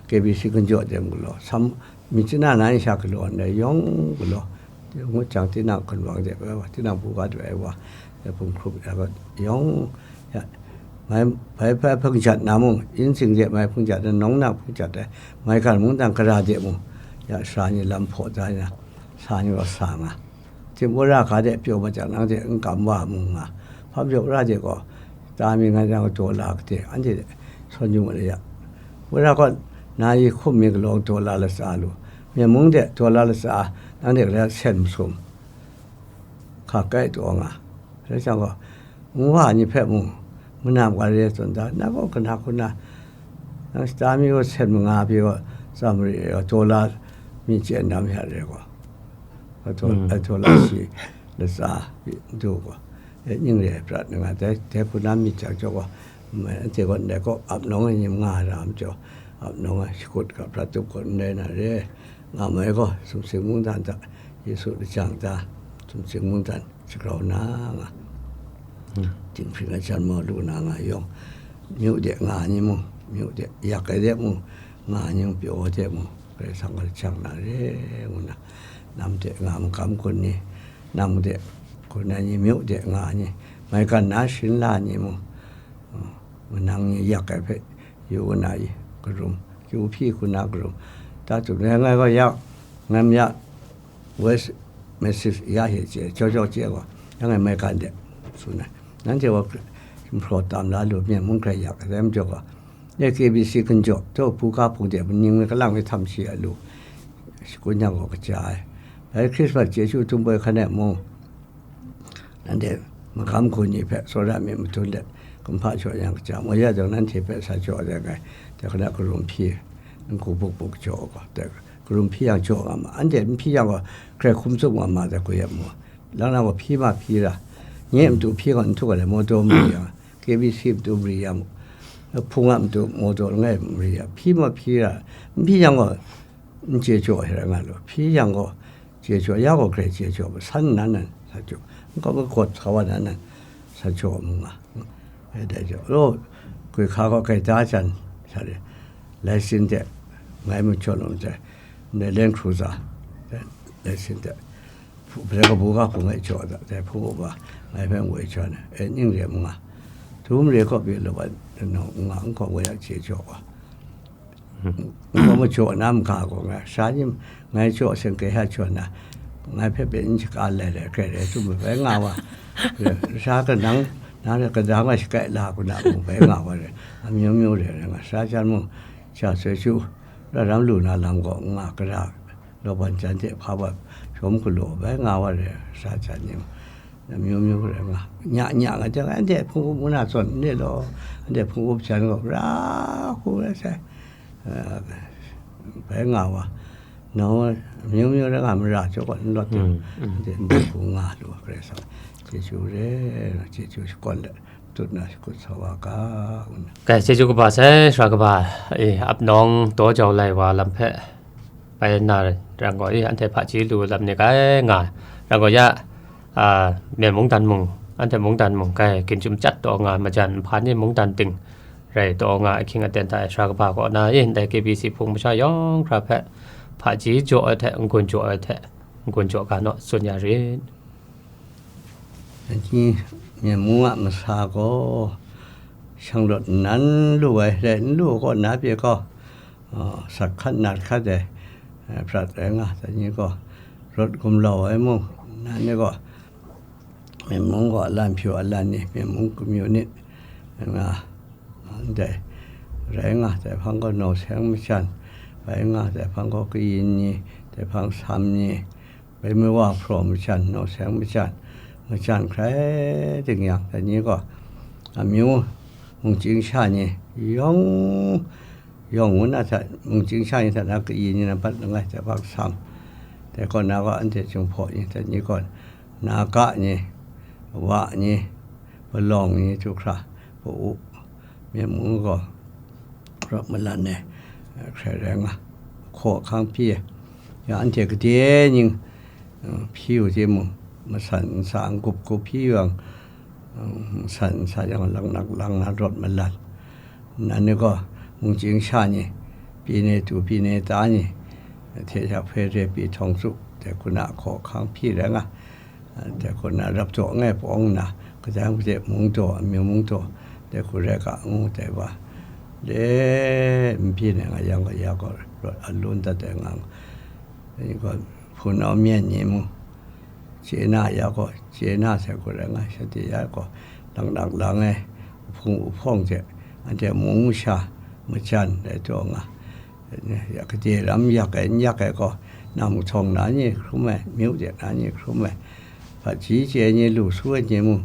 K B C gunjaw de mung galaw, sam, myi chyanna na ni sha galaw ndai yawng galaw, ngut jang, tinang hkunwang de ai wa, tinang buga de ai wa, hpung hkrup ai wa, yawng, ya, mai, bai, bai hpung jat na mung, yin tsing de mai hpung jat na, nawng na hpung jat ai, maigan mungdan gara de mung, ya, sara ni lam hpaw da na, sa ni gaw sa nga. Tim wora ga de pyaw ma jang, nang de n kam wa mu nga. Hpa majaw wora de gaw, ta mi ngai nang daw la kade, anhte de sawn yu mat ya. Wora gaw, na yi hkum mi galaw daw la latsa lu, myen mung de daw la latsa, nang de gala sen masum hka kai taw nga. Rai jang gaw, nwa ni hpe mung, manam ga re tsun da, na gaw kana hku na, nang shata mi gaw sen manga pyi gaw, tsam mari gaw, daw la mi chyen dam ya re gaw, a daw, mm, a daw la shi latsa du gaw, e, ning re ai prat nga, dai, dai hku na myit jang jaw gaw, anhte gaw ndai kaw ap nawng ai ni nga ai ra majaw, ap nawng ai shakut ga prat tup gaw ndai na re, nga mai gaw, sumsing mungdan hta, Yesu lajang hta, sumsing mungdan, shagrau na nga, hmm, dinghpring a jan mau lu na nga yawng, myu de nga ai ni mung, myu de yak ai de mung, nga ai ni mung, pyaw ai de mung, Karai Kasang gaw lajang na re ngu na, nam de nga ai magam gun ni, nam de gun ai ni, myu de nga ai ni, maigan na sharin la ai ni mung, hmm, manang ni yak ai hpe yu na i, karum, kyu hpyi hku na karum, ta tsun ai, ngai gaw ya, ngam ya, Voice message ya hte chye, jaw jaw chye gaw, yang e maigan de, tsun ai. Nanhte gaw hpraw tam la lu, myen mung grai yak ai, dai majaw gaw, e K B C gunjaw, taw, buga hpung de, ning mi kalang mi htam shi a lu, shakun yang gaw kaja ai. Bai Christmas chyeju htum boi hkan e mung, nanhte magam gun ni hpe tsawra myit madun let, kumhpa jaw yang kaja, moi ya jang nanhte hpe sa jaw ai ngai, dai hkana karum hpyi, n-gu buk buk jaw gaw, dai karum hpyi yang jaw nga ma, anhte n hpyi yang gaw, grai hkum tsup nga ma dai, kwi ap mu, lang na gaw hpyi ma hpyi ra, nye matu hpyi gaw n htuk ai, mawtaw mari yang, K B C matu mari yang, hpung a matu mawtaw langai mari yang, hpyi ma hpyi ra, n hpyi yang gaw, n chye jaw ai rai nga lu, hpyi yang gaw, Chye chyaw, ya gaw grai chye chyaw, san nan nan sa chyaw, n gaw magawt sa wa nan nan sa chyaw mu nga. Dai jaw, law, gwi hka gaw gaita jan sa re, lai sin de, ngai mu chyaw lung de, ndai len hkru za, lai sin de, hpung, bre kabu ga hpung e chyaw da, dai hpung uga ngai hpe ngoi chyaw na, e ning re mu nga. Tum re gaw bi law wa, nga n gaw ngoi a chye chyaw wa. Nko majaw na maga gaw nga, sha ni ngai jaw seng kaiha jaw na, ngai hpe pyi n shaga lai lai, grai rai htum ai bai nga wa, sha kanang, nang re kadang wa shakai la ku na mung bai nga wa re, amyu myu re re nga, sha jan mung, ja soi chu, ra ram lu na lam gaw nga, gara, lawban jan hte hpa wa, shawm galaw bai nga wa re, sha jan ni. Amyu myu rai nga, nya nya nga jang, anhte hpung up ngu na zawn n re law, anhte hpung up jan gaw, ra hku rai sai, eh, bai nga wa, nau amyu myu rai nga, mara jaw gaw n lawt, mm, mm, anhte ndai hku nga lu, Karai Kasang chyeju re, chyeju shakawn let, tut na shakut sa wa ga, ngu na. Kai, chyeju kaba sai, sara kaba, e, ap nawng daw jau lai wa lam hpe, bai na rai, rai gaw, e, anhte hpaji lu lam ni kai nga, rai gaw ya, a, myen mungdan mung, anhte mungdan mung, kai, ginchyum chyat taw nga, majan nhpa ni mungdan ting rai taw nga, ahkying aten hta e sara kaba kaw na, e, ndai K B C hpung masha yawng hkra hpe, hpaji jaw ai hte, n-gun jaw ai hte, n-gun jaw ga naw, tsun ya rit. Dai ni, myen mung a masa gaw, shang rawt nnan lu ai, rai n lu ai kaw na pyi gaw, a, sat hkat nat hkat ai, e, prat rai nga, dai ni gaw, rawt gumlau ai mung, nan ni gaw, myen mung gaw, a lan hpyu a lan ni, myen mung kamyu nit, nga, ndai, rai nga, dai hpang gaw, naw seng majan, bai nga, dai hpang gaw, kayin ni, dai hpang sam ni, bai mawa hpraw majan, naw seng majan, majan hkrai ding yang, dai ni gaw, amyu, mungchying sha ni, yawng, yawng ngu na hta, mungchying sha ni hta na kayi ni na bat langai hte bak sam. Dai kaw na gaw anhte Jinghpaw ni, dai ni gaw, na ga ni, wa ni, palawng ni, du hkra, pa-u, myen mung gaw, rawt malan ai, hkrai rai nga, hkaw ahkang hpyi ai. Ya anhte gade ning, eh, hpyi u timung, masan nsa n-gup gup hpyi yang, eh, masan nsa yang lang nak lang na rawt malan. Nan ni gaw, mungchying sha ni, pyi ne tu, pyi ne ta ni, hte hta hpe re pyi htawng tsu, dai hku na hkaw ahkang hpyi rai nga, dai hku na rap jaw ngai pawng na, kadang hte mung taw, amyu mung taw, dai hku rai ga ngu dai wa, le n byin ai nga yang gaw, ya gaw rawt alun dat ai nga, hpunau myen ni mung, chye na ya gaw, chye na sai hku rai nga, shanhte ya gaw, lang lang lang ai, hpung uhpawng hte, anhte mung masha, majan dai taw nga, ya gade lam yak ai, n yak ai gaw, nang mahtawng na ni hkrum ai, myu de na ni hkrum ai, hpaji chye ai ni, lu su ai ni mung,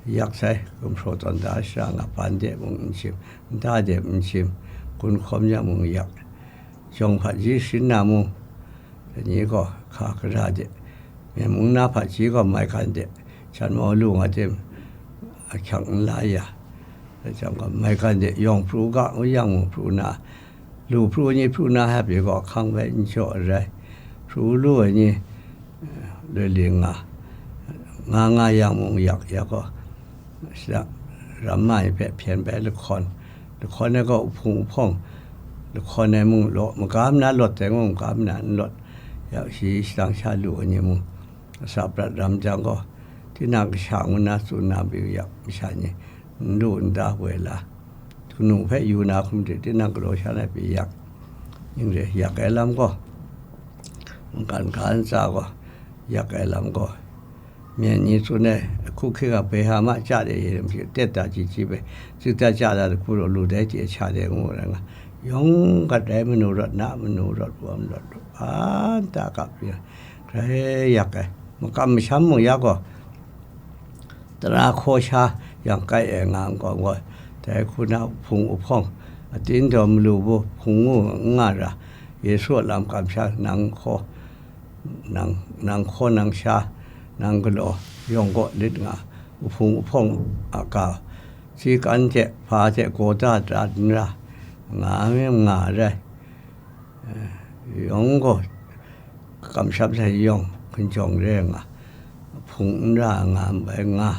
yak sai, gumhpraw tawn da shara nga, ban de mung n shim, nta de n shim, gun hkawm ya mung yak, jawng hpaji sharin na mung, dai ni gaw hka gara de, myen mung na hpaji gaw maigan de, hkyan mau lu nga tim, ahkyang n la ya, dai jang gaw, maigan de yawng pru ga ngu yang mung pru na, lu pru ni pru na hpe gaw, ahkang bai n jaw ai rai, pru lu ai ni, eh, loi ling nga, nga nga yang mung yak ya gaw, shada ram ma ai hpe hpyen bai lahkawn, lahkawn ai gaw, hpung uhpawng, lahkawn ai mung law, magam na lawt dai mung, magam na n lawt, ya shi shadang sha lu ai ni mung, atsap prat ram jang gaw, tinang kasha ngu na tsun na mayu yak masha ni, n lu n da woi la, kanu hpe yu na hkum hte tinang galaw sha na pyi yak, ning re yak ai lam gaw, mungkan ga ntsa gaw, yak ai lam gaw, myen ni tsun ai, hku hkying a behama chya de, tet da ji ji bai, zik da chya da hku raw lu dai hte sha de ngu rai nga, yawng gat ai manu rawt na, manu rawt wa, manu rawt lu, a nta kap yu, grai yak ai, makam masham mung ya gaw, tara hkaw sha yang kai ai nga nkau gaw, dai hku na hpung uhpawng, atin daw malu bu hpung ngu n nga ra, Yesu a lam kamsham nang hkaw, nang, nang hkaw nang sha, nang galaw, yawng gaw lit nga, uhpung uhpawng a ga, si kan hte, hpa hte gaw da da n ra, nga mi nga rai. Eh, yawng gaw, kamsham sai yawng, ginjawng re nga, hpung n ra nga, bai nga,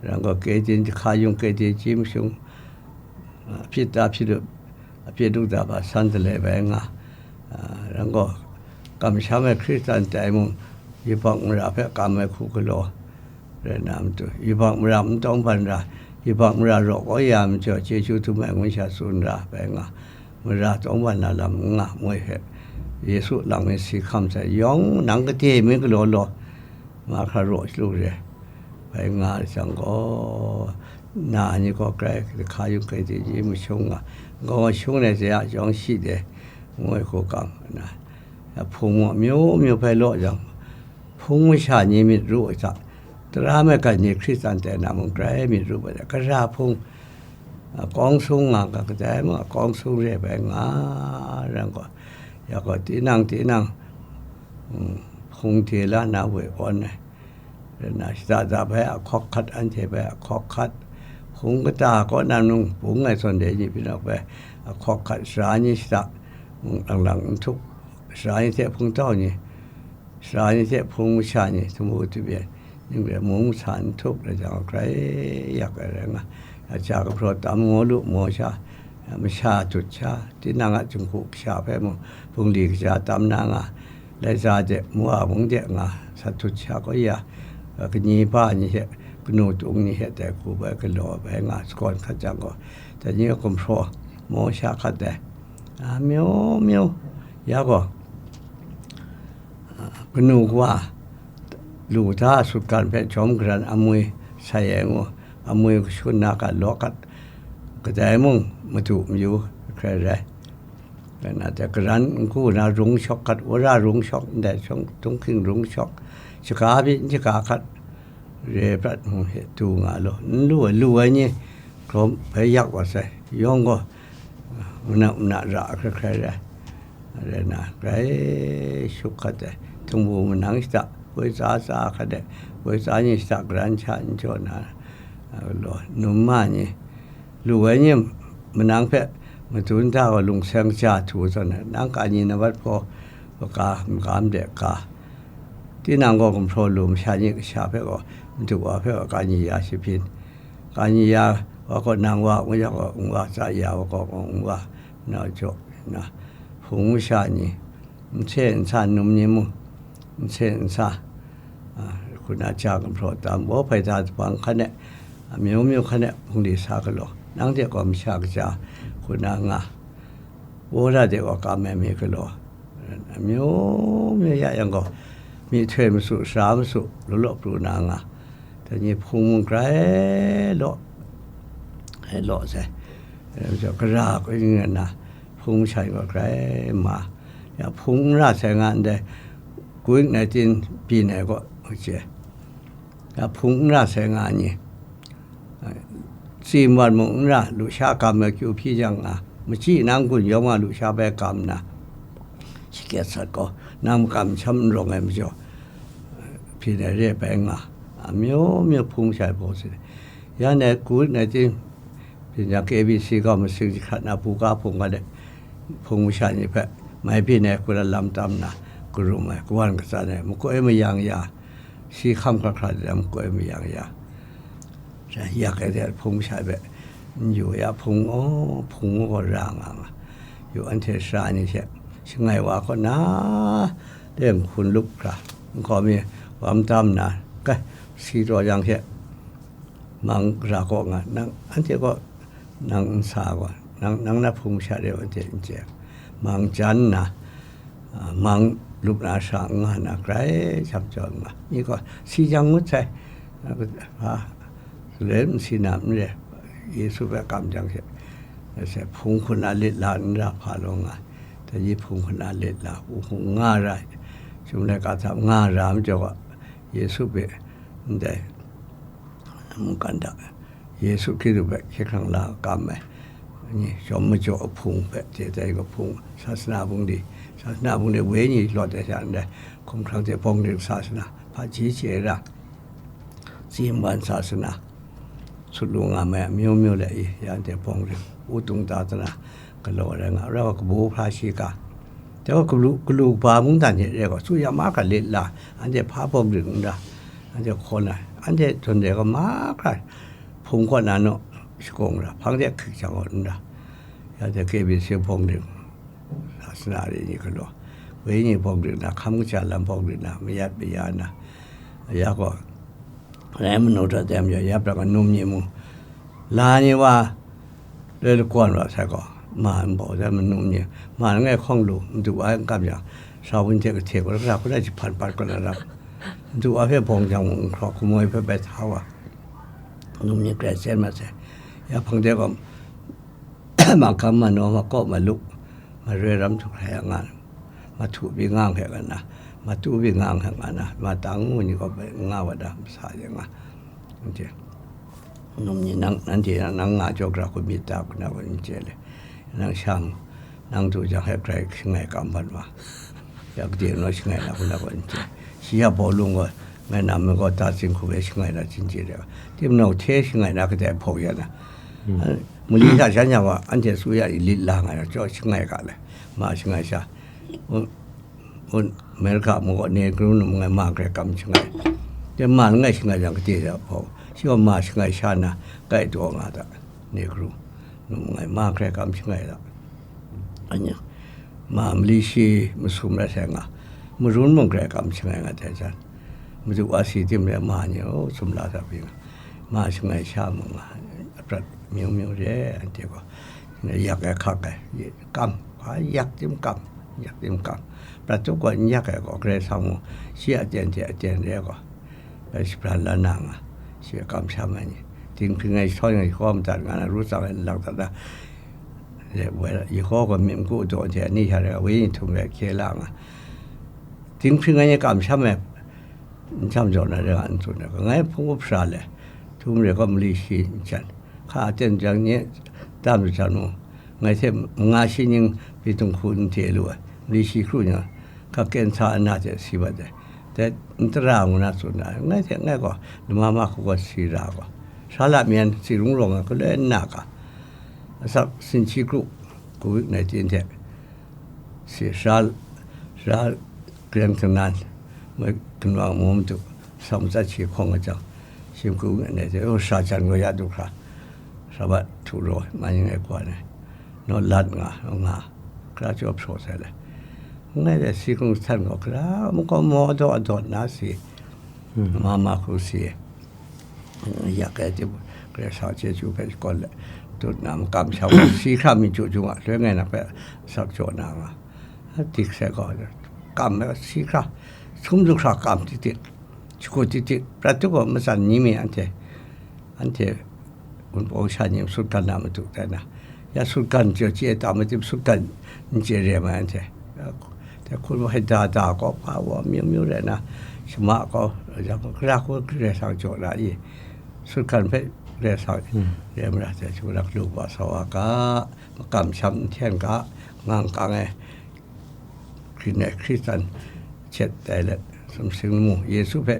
ran gaw, kei din, hka yung kei din, ji mashung, a, hpyit da hpyit lu, a pyi du da ba san dalai bai nga, a, ran gaw, kamsham ai Hkristan tai mung, yubak mara hpe kam ai hku galaw, rai na matu, yubak mara n tawng ban ra, yubak mara raw kau ya majaw, chyeju dum ai ngun sha tsun ra bai nga, mara tawng ban na lam n nga moi hpe, Yesu lang mi si hkam sai yawng nang gade mi galaw law, mahkra raw shalu re, bai nga jang gaw, na ni gaw grai hka yung hkai di ji mashung nga, gaw mashung ai se a jawng shi de, ngoi hku kam na, hpung mung amyu myu hpai law jang, hpung masha ni myit ru ai hta, tara maigan ni Hkristan tai na mung grai myit ru ai hta, gara hpung, a, kawng sung nga ga kadai mung a kawng sung re bai nga, ran gaw, ya gaw, tinang, tinang, mm, hpung de la na woi awn ai, rai na, shada da bai a hkawk hkat, anhte bai a hkawk hkat, hpung kata kaw na nung bung ai zawn de ni, byin awk bai a hkawk hkat, sara ni shada, mm, lang lang n htup, sara ni hte hpung tau ni, sara ni hte hpung masha ni, htumu htup e, ning rai mung masa n htup rai jang, grai yak ai rai nga, ya ja gumhpraw tam maw lu maw sha, masha tut sha, tinang a jinghku kasha hpe mung, bungli kaja tam na nga, laika de, mwa mung de nga, sa tut sha kau ya, kani ba ni hte, kanu tung ni hte dai hku bai galaw bai nga, sagawn hkat jang gaw, dai ni gumhpraw maw sha hkat ai, a, myu myu, ya gaw, kanu kawa lu hta sutgan hpe jawm garan amwi sai ai ngu, amwi kashun na gat law gat, kadai mung madu mayu hkrai rai. Rai na te, garan n ku na rung shawk gat, wora rung shawk ndai shawng, dunghking rung shawk, shaga pyi n shaga hkat, re prat hte du nga law, n lu ai, lu ai ni, hkrum bai yak wa sai, yawng gaw, muna muna ra hkrai hkrai rai, rai na, grai shuk hkat ai, htingbu manang shada, goi tsa tsa hkat ai, goi tsa ni shada garan sha n jaw na, a, law, num ma ni, lu ai ni manang hpe madun da gaw lungseng ja htu zawn ai, nang ka ni na mat hpaw, ka, magam de ka, tinang gaw gumhpraw lu masha ni kasha hpe gaw, madu wa hpe gaw ka ni ya shahpyin, ka ni ya wa gaw nang wa, ngu ya gaw nwa, tsa ya wa gaw nwa, na jaw na, hpung masha ni, nse nsa num ni mung, nse nsa, a, hku na ja gumhpraw tam, baw hpai da dabang hkan e, amyu myu hkan e, hpung di sa galaw, nang de gaw masha kaja hku na nga, wora de gaw kam ai mi galaw, amyu myu ya yang gaw, myihtoi masu, sara masu, law law pru na nga, dai ni hpung mung grai law, e law sai, gara kaning rai nna, hpung masha ni gaw grai ma, ya hpung n ra sai nga ndai, covid nineteen byin ai gaw, hkye, ya hpung n ra sai nga ni, tsi wan mung n ra, lusha gam ai kyu hpyi jang nga, machyi nang gun yawng a lusha bai gam nna, shakyet sat gaw, nang makam masham n rawng ai majaw, byin ai re ai bai nga, amyu myu hpung masha ai baw si, ya ndai covid nineteen byin jang, K B C gaw masing jahkrat na buga hpung ga de, hpung masha ni hpe mai byin ai hku na lam tam nna, karum ai, kawan katsan ai, makoi mayang ya, si hkam hkra hkra de lam makoi mayang ya, yak ai de hpung masha hpe n yu ya, hpung, aw, hpung gaw ra nga nga, yu anhte sara ni hte shangai wa kaw na, de nhkun lup hkra, nkau mi wam tam nna, kai, si taw jang hte, mang ra kaw nga, nang, anhte gaw, nang n sa gaw, nang, nang na hpung masha re anhte n chye, mang jan nna, a, mang lup na sha n nga na, grai jang jaw nga, ni gaw si jang ngut sai, a, a, n si na n re, Yesu hpe kam jang hte, se hpung hkun a lit la n ra hpa law nga, dai ni hpung hkun a lit la, u hpung nga ra, Chyum laika hta nga ra majaw ga, Yesu hpe ndai mungkan hta, Yesu Hkristu hpe hkye hkrang la kam ai ni, shawm majaw ahpung hpe hte dai ga hpung, sasana bungli, sasana bungli woi ni lawt ai sha ndai, hkumhkrang hte bawng ring sasana, hpaji chye ra, tsi nwan sasana, sut lu nga mai amyu myu le i, ya ndai bawng ring, u tung ta tana, galaw rai nga, rau kabu hpra shiga, Dai gaw galu, galu kaba mungdan hte re gaw, tsu ya mahkra lit la, anhte hpa bawng ring n ra, anhte hkaw na, anhte htawn re gaw mahkra hpung kaw na naw shakawng ra, hpang de hkrik jang gaw n ra, ya de K B C bawng ring, lasana re ni galaw, wenyi bawng ring na, hkam kaja lam bawng ring na, mayat maya na, ya gaw, rai manu hta teng majaw, ya prak num ni mung, la ni wa, loi lakawn wa sai gaw, ma nbau dan manum ni, ma langai hkawng lu, madu wa n kam yang, sa wun hte kahte gaw, ra hkuna jahpan pat gaw na rap, madu wa hpe bawng jang mung, n hkraw, hkumoi hpe bai hta wa, num ni grai sen ma sai, ya hpang de gaw, ma kam ma naw, ma kaw ma luk, ma roi ram htuk hkra ya nga, ma htu bi nga hkra nga na, ma tu bi nga hkra nga na, ma tang ngu ni gaw bai nga wa da, masa de nga, n chye. Num ni nang, nanhte nang nga jaw gara hku myit ta, hku na gaw n chye le. Nang shang, nang du jang hpe grai shangai kam ban wa. Ya gade naw shangai na, hku na gaw n chye. Shi ya bawlung gaw, ngai na me gaw ta zing hku hpe shangai na, chin chye de. Timung hte shangai na kadai hpaw ya na. Mali hta shan yang wa, anhte su ya i lit la nga yang, jaw shangai ga le. Ma shangai sha. Un, un, America mung gaw Negro num ngai ma grai kam shangai. Dai ma langai shangai jang, gade da hpaw, shi gaw ma shangai sha na, kai taw nga da, Negro num ngai ma grai kam shangai da. Anya, ma mali shi masum rai sai nga, marun mung grai kam shangai nga dai jan. Madu wa si tim rai ma ni, o, sumla sa pyi nga. Ma shangai sha mung nga, aprat myu myu re, anhte gaw. Yak ai hkak ai, kam, hpa yak tim kam, yak tim kam. Prat tup gaw n yak ai gaw, Karai Kasang mung shi aten hte aten re ai gaw, bai shapran la na nga, shi kamsham ai ni. Dinghpring ai jahtaw yang, Yehova madat nga na, ru tsang ai nlang dat na, Yehova gaw myit magu daw hte ani hta rai, wenyi htum rai hkye la nga. Dinghpring ai ni kamsham ai, n sham jaw na rai nga, n tsun ai gaw, ngai hpung up sara le, htum re gaw mali shi n jan. Hka aten jang nye dam lu jang nu, ngai hte manga shi ning pyi dung hku n te lu ai, mali shi hkru ni, hka kensa ana hte si mat ai, dai n tara ngu na tsun ai, ngai hte ngai gaw, lama ma hku gaw si ra gaw, sara la myen si rung rawng ai, galoi nna ga, asak sinchi kru, covid nineteen hte, si sara, sara Greng Kanan, moi Ginwang Mum tu, sam tsat shi hkawng ai jang, shingkung ngai de, o, sara jan gaw ya du hkra, sara bat htu raw, ma ning ai kwan ai, naw lat nga, naw nga, hkra jaw hpraw sai le. Ngai de si hkung san gaw, hkra mung gaw maw daw daw na si, ma ma hku si. Yak ai tip, Karai Kasang chyeju hpe shakawn let, dut na makam sha gaw, si hkra mi chyu chyu nga, loi ngai na hpe sak jaw na nga, dik sai gaw, kam ai si hkra, sum du hkra kam titik, shakut titik, prat tu gaw matsan ni mi anhte, anhte Wunpawng sha ni sutgan na matu tai na, ya sutgan chye chye ta matip sutgan n chye re mai anhte. Dai hkun hpe da da gaw, hpa wa amyu myu rai na, shama gaw, ya gaw, gara hku Karai Kasang jaw na i, sutgan hpe Karai Kasang re mara hte, shawng na galu wa sa wa ga, makam sham n hten ga, ngang kang ai, hkrin ai Hkristan hkyet tai let, sumsing lamu Yesu hpe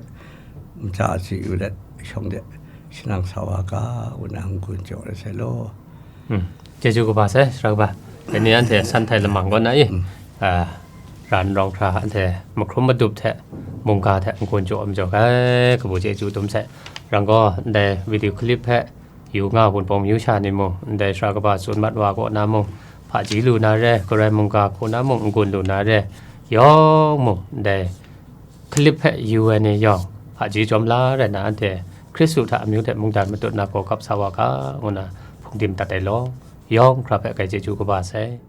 mata si yu let, shawng de shanang sa wa ga, ngu na n-gun jaw ai sai law. Hmm. Chyeju kaba sai, sara kaba. Dai ni anhte san htai lamang kaw na i, ah, ran rawng hkra anhte mahkrum madup hte mungga hte n-gun jaw ai majaw kai, kabu chyeju dum sai. Rang gaw, ndai video clip hpe yu nga Wunpawng myu sha ni mung, ndai sara kaba tsun mat wa kaw na mung, hpaji lu na re, Karai mungga hku na mung, n-gun lu na re, yawng mung, ndai clip hpe yu ai ni yawng, hpaji jawm la rai na, anhte Hkristu hta amyu hte mungdan matut na gaw kap sa wa ga, ngu na hpungdim dat ai law, yawng hkra hpe kai chyeju kaba sai.